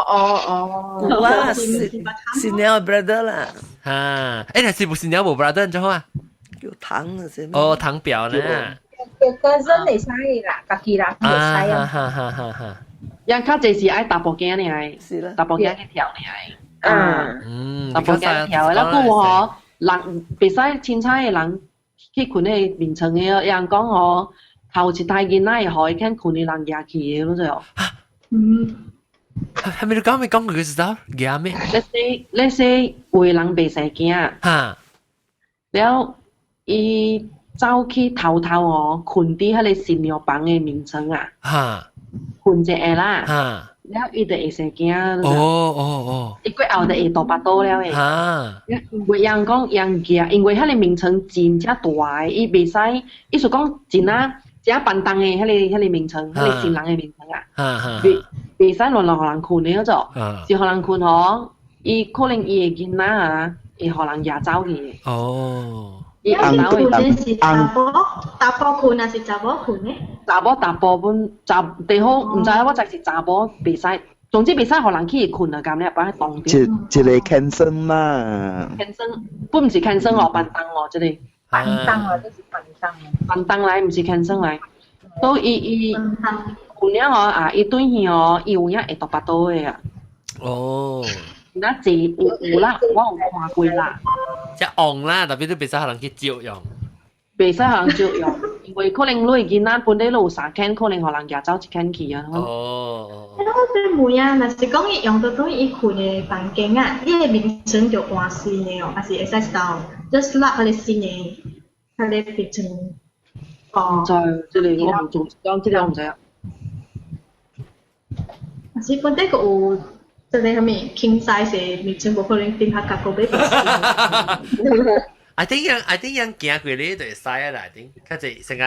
哦哦，古啊是是你 brother 啦。哈，欸，若是無是你無 brother 就好啊。叫堂啊，是。哦，堂表呢。叫 cousin 會使啦，家己人會使啊。哈哈哈哈。人較濟是愛查埔囝爾，是啦，查埔囝去跳爾。啊，嗯，查埔囝去跳的，啦，閣有吼，人袂使凊彩的人去睏彼个眠床的，有人講吼，頭一胎囡仔會予伊肯睏的人舉去的，你知無？嗯。係咪你講未講過佢知道？舉咩？Let's say 有的人袂生囝。哈。了，伊走去偷偷哦，睏佇彼个新娘房的眠床啊。哈。睏一下啦。哈。了，伊就會生囝。哦哦哦。伊過後就會大腹肚了的。哈。因為人講人舉，因為彼个眠床真正大的，伊袂使，意思講真啊，真板凳的彼个彼个眠床，彼个新人的眠床啊。袂袂使亂亂予人睏的嗰種，是予人睏吼，伊可能伊的囡仔啊，會予人舉走去。哦。伊後頭睏是查某，查埔睏還是查某睏呢？查某查埔本查地好，毋知我知是查某袂使，總之袂使予人去睏啊，咁咧，把佢當一一个牽生啦。牽生，本毋是牽生哦，板凳哦，這個。板凳哦，這是板凳。板凳來，毋是牽生來。都伊伊睏了哦，啊，伊對去哦，伊有影會大腹肚的啊。哦。那濟有有啦，我有看過啦。遮戇啦，特別都袂使予人去借用。袂使予人借用，因為可能你囡仔本來有三間，可能予人舉走一間去啊。哦。我想問啊，若是講伊用到對伊睏的房間啊，伊的眠床就換新的哦，還是會使收？just 落彼个新的，彼个眠床。哦。毋知，這个我毋做，講這个我毋知影。還是本底閣有。這個啥物 king size 的眠床無可能頂下甲個買。 I think 樣 I think 樣行過咧就會使啊啦，I think 較濟成個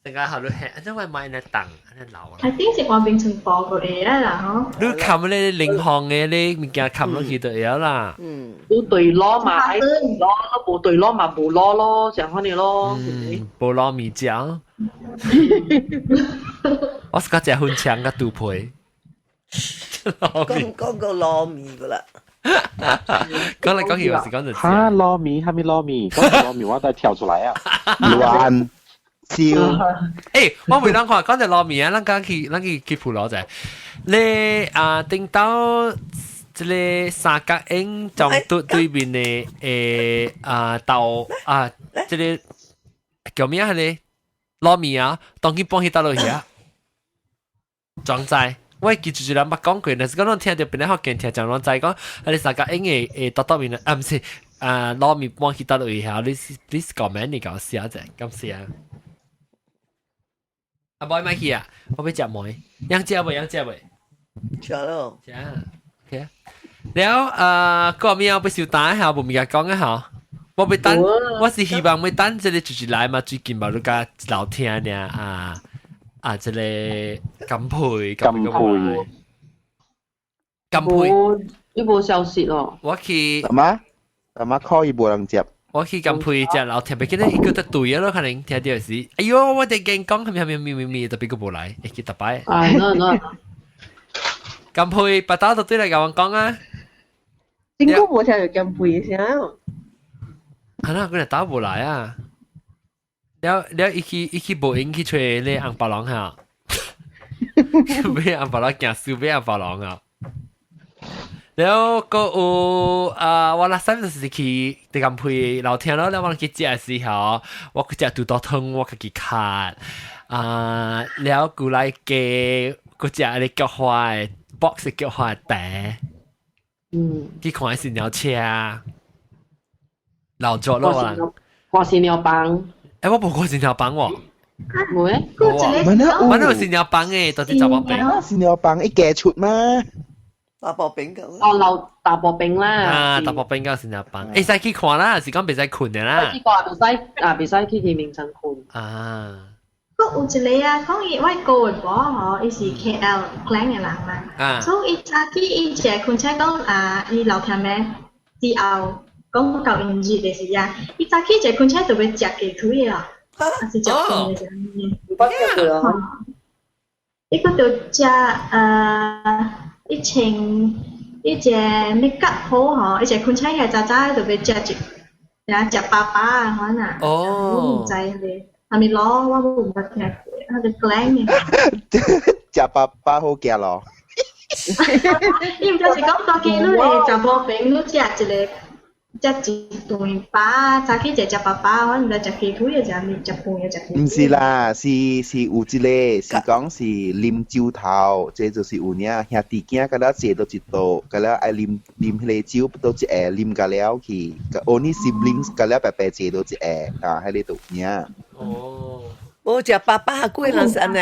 成個好多係，安怎會買那檔按呢老啦。 I think 是換眠床布就會啊啦吼。你冚咧靈行的咧物件冚落去就會啦。嗯。有對攞嘛，愛攞，無對攞嘛無攞咯，像按呢咯。嗯，無攞麵醬。我是較食粉腸佮豬皮。講講個糯米噶啦，講來講去我是講就哈糯米，哈咪糯米，講糯米我都跳出來啊！亂燒。欸，我袂當看，講著糯米啊，咱剛去，咱去去普羅者，你啊頂到這个三角形中對對面的誒啊豆啊，這个叫咩啊？彼个糯米啊，當去放去倒落去啊，裝載。我記住一人捌講過，若是講攏聽著邊咧福建聽講攏知講，啊你三角形的會倒倒面啊，毋是啊糯米搬去倒落去下，你你是講咩？你共我寫者，感謝。阿妹莫去啊，我欲食糜，樣食未？樣食未？食咯。食，OK。了啊，個咩欲收單下，無物件講啊吼。我欲等，我是希望欲等這个就是來嘛，最近嘛，你共老聽爾啊。啊！這个金配，金配，金配，你無消息咯？我去阿媽，阿媽 call 伊無人接。我去金配食老特別記得伊個得對咯，可能聽到是，哎喲，我哋驚講，咩咩咩咩咩，特別個無來，會記特擺。啊，喏喏。金配，白刀就對來共我講啊。真久無聽著金配的聲。啊，那佢嚟打無來啊！了了，伊去伊去無閒去揣咧紅包人哈，買紅包人驚輸買紅包人啊！然後個有啊，我 last time 就是去地咁配樓聽咯，了我去食的時候，我去食肚肚湯，我家己卡啊，了過來加閣食個菊花的 box 菊花茶，去看是鳥車，老咗咯啦。看新娘房。欸，我無看新娘房喎。冇咩？我有新娘房的，到底查某病？新娘房一加出嗎？大薄餅夠。哦，老大薄餅啦。啊，大薄餅夠新娘房，會使去看啦，是講袂使睏的啦。去看袂使啊，袂使去去眠床睏。啊。閣有一個啊，講伊我哥的婆吼，伊是 KL 檳的人嘛，所以伊早起伊一個困醒講啊，伊老聽咩之後講到𪜶熱的時啊，伊早起一個困醒就欲食雞腿啊，還是食飯的時陣。唔捌食過啊。伊閣著食一穿伊一個 make up 好吼，伊一個困醒起來早早就欲食一，啊食飽飽啊款啊。我毋知咧。係咪攞我冇唔捌聽過，佢就 glang 嘅。食飽飽好食咯。伊毋知是講當今你會食無平，你食一個食一頓飽，早起一食飽飽，我毋知食雞腿抑食物，食飯抑食雞毋是啦，是有一個是講是啉酒頭，這就是有影兄弟囝佮了坐到一桌，佮了愛啉啉彼个酒，倒一下啉甲了去，only siblings 佮了白白坐到一下，啊，彼个就有影。哦，無食飽飽過人是按呢，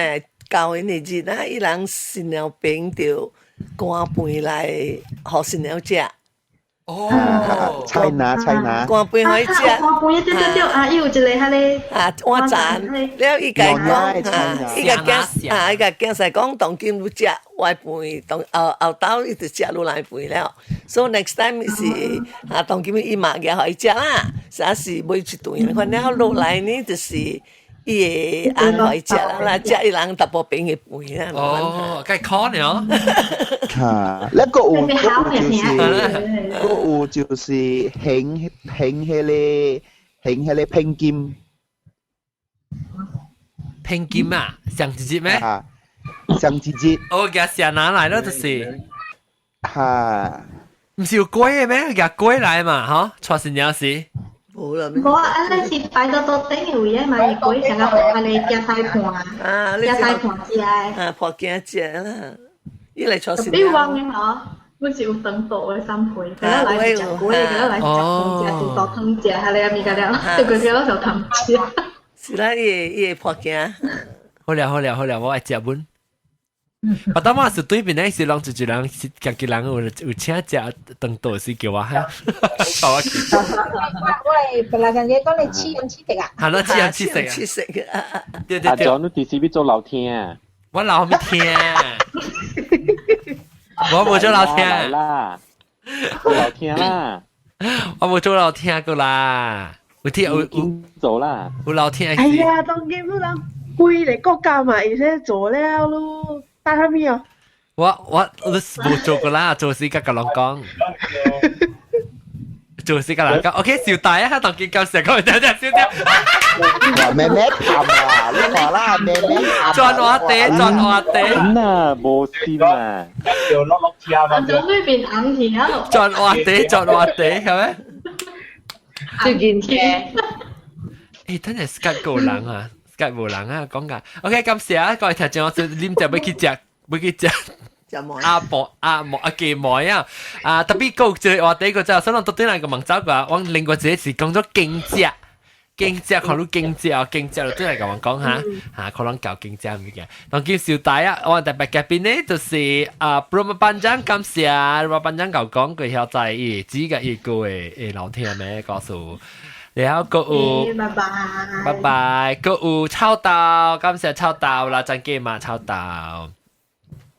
舊年的日啊，伊人新娘餅就寒飯來予新娘食。哦，菜拿菜拿，寒飯予伊食。寒飯對對對，啊，伊有一個彼个啊碗盞，了伊共講啊，伊共囝啊，伊共囝婿講，當今欲食我的飯，當後後晝伊就食愈來飯了。所以 next time 是啊，當今伊嘛舉予伊食啦，啥是買一頓，反正落來呢就是伊會翁予伊食啦，食伊人淡薄餅的飯啦。哦，該可能。哈，那個有，閣有就是，閣有就是興興彼个興彼个聘金。聘金啊，上一節咩？啊，上一節。哦，給上哪來咯，就是。哈。毋是有粿的咩？夾粿來嘛，吼，娶新娘時。無啦。無啊，按呢是擺到桌頂的位的嘛，是粿上個按呢夾菜盤，夾菜盤食的。啊，破鏡食啦，伊來娶新比如講的吼，阮是有長度的三倍，佢來是食粿，佢來是食飯食，煮豆湯食，彼个物件了，對個個攏就貪食。是啦，伊會伊會破鏡。好了好了好了，我愛食本。啊，當我是對面咧，是攏一一人是家己人有有請食長桌是叫我哈，我去。我本來感覺講你試用試食啊。係咯，試用試食啊。試食啊。對對對。阿 John，你幾時欲做老聽？我老未聽。我無做老聽啦，做老聽啦。我無做老聽過啦。有聽有有做啦。有老聽。哎呀，當今你人規个國家嘛，會使做了咯。帶啥物哦？我你無做過啦，做時甲甲人講，做時甲人講。OK，小大啊，當見夠成個，等陣小啲。咩咩談啊？你話啦，咩咩談？轉話題，轉話題。真啊，無心啊。就落落車嘛。轉對面紅去啊！轉話題，轉話題，係咪？最近嘅。誒，等陣 Skype 個人啊！Skype 無人啊，講㗎。OK，感謝啊，各位聽眾，我啉茶欲去食，欲去食。阿婆阿莫阿雞糜啊！啊，特別講一個話題個就，所以到底來個問走過，我另外一個是講做經濟，經濟看你經濟啊，經濟就對來共我講哈，嚇可能搞經濟物件。當今小大啊，我特別嘉賓呢，就是啊，布班長感謝，布班長𠢕講佢曉在伊只個一個的老聽咩告訴。然後閣有，拜拜，拜拜，閣有臭豆，感謝臭豆啦，真嘅嘛臭豆。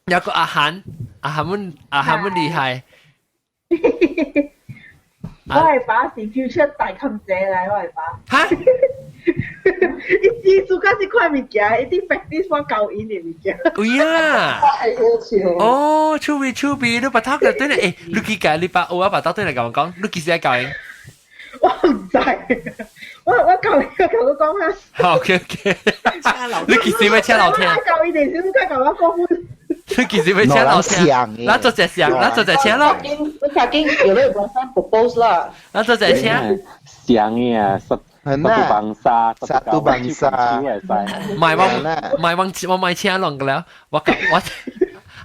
有個阿韓，阿韓們阿韓們厲害。我係把是 future 大襟姐來，我係把。哈？伊伊做緊這塊物件，伊啲 practice 我教𪜶的物件。有啊。哦，趣味趣味，你把頭個對咧，欸，你去教你把我把頭對來共我講，你幾時來教𪜶？我毋知，我教你，我共你講哈。好，OK OK。你幾時欲請老聽？教伊陣時，你再共我講。你其實欲請老聽，咱做隻上，咱做隻請咯。你較緊有你 boyfriend propose 啦。咱做隻請。上嘅啊，satu bangsa， satu bangsa。唔係我，唔係我，我買請攏個了，我我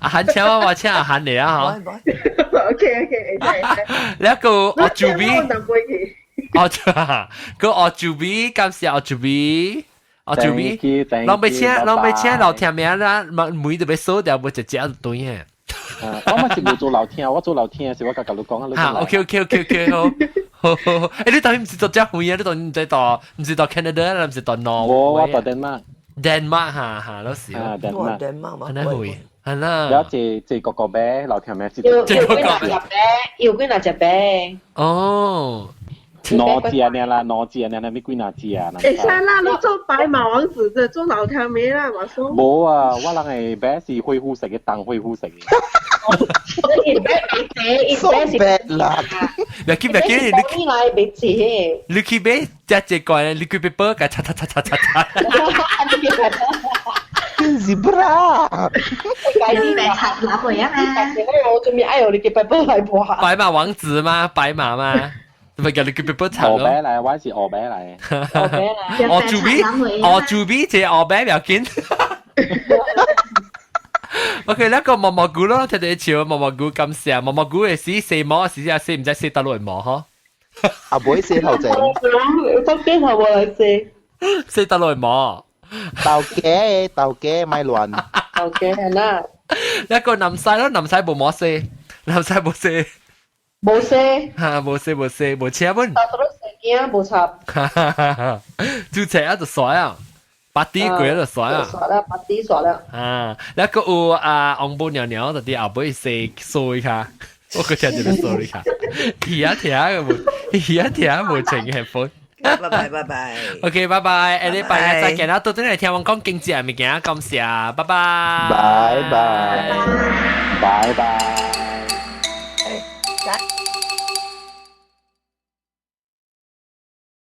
阿韓請我，我請阿韓嚟啊！嗬。 OK OK，那個我主筆，哦，個我主筆，感謝我主筆。我主筆，攏欲請，攏欲請老聽名啦，每就欲掃掉，無一隻就對嘅。我嘛是無做老聽，我做老聽是我甲甲你講啊。啊，OK OK OK OK，好，好好好。欸，你當然毋是做遮遠啊？你當然毋知到，毋是到 Canada，毋是到挪威。我到 Denmark。 Denmark 哈哈，老師。啊，Denmark。 Denmark 嘛，安呢會，係啦。了這這個個啤，老聽名是。要要幾若隻啤，要幾若隻啤。哦。兩隻呢啦，兩隻呢，咪幾若隻啊？會使啦，你做白馬王子的，做老聽名啦，嘛說。無啊，我人的白是恢復色的，當恢復色的。伊白袂濟，伊白是 bad 啦。別去別去，你來袂濟。你去買只隻罐，你去買包，擦擦擦擦擦擦。 Zebra。你白擦哪個啊？我準備愛用你嘅白包來播。白馬王子嗎？白馬嗎？咪叫你叫白擦咯。黑白來，我是黑白來。黑白來。我主筆，我主筆，這黑白不要緊。OK，那個毛毛菇咯，聽聽笑毛毛菇感謝毛毛菇嘅是四毛，是啊四唔知四得落毛嗬。阿妹四頭整。我邊頭冇來四。四得落毛。豆家豆家咪亂。豆家係啦。一個南西咯，南西無毛四，南西無四。無四。哈，無四無四無車本。大多數驚無插。做車啊就帥啊！八啲鬼就帥啊！煞啦，八啲煞啦。啊，那個有啊，紅布尿尿就啲後尾洗掃一下，我個聽就掃一下，耳啊聽個無，耳啊聽無情 headphone。拜拜拜拜。 OK，拜拜，下禮拜日再見啦！到陣嚟聽我講經濟物件，感謝，拜拜。拜拜。拜拜。誒，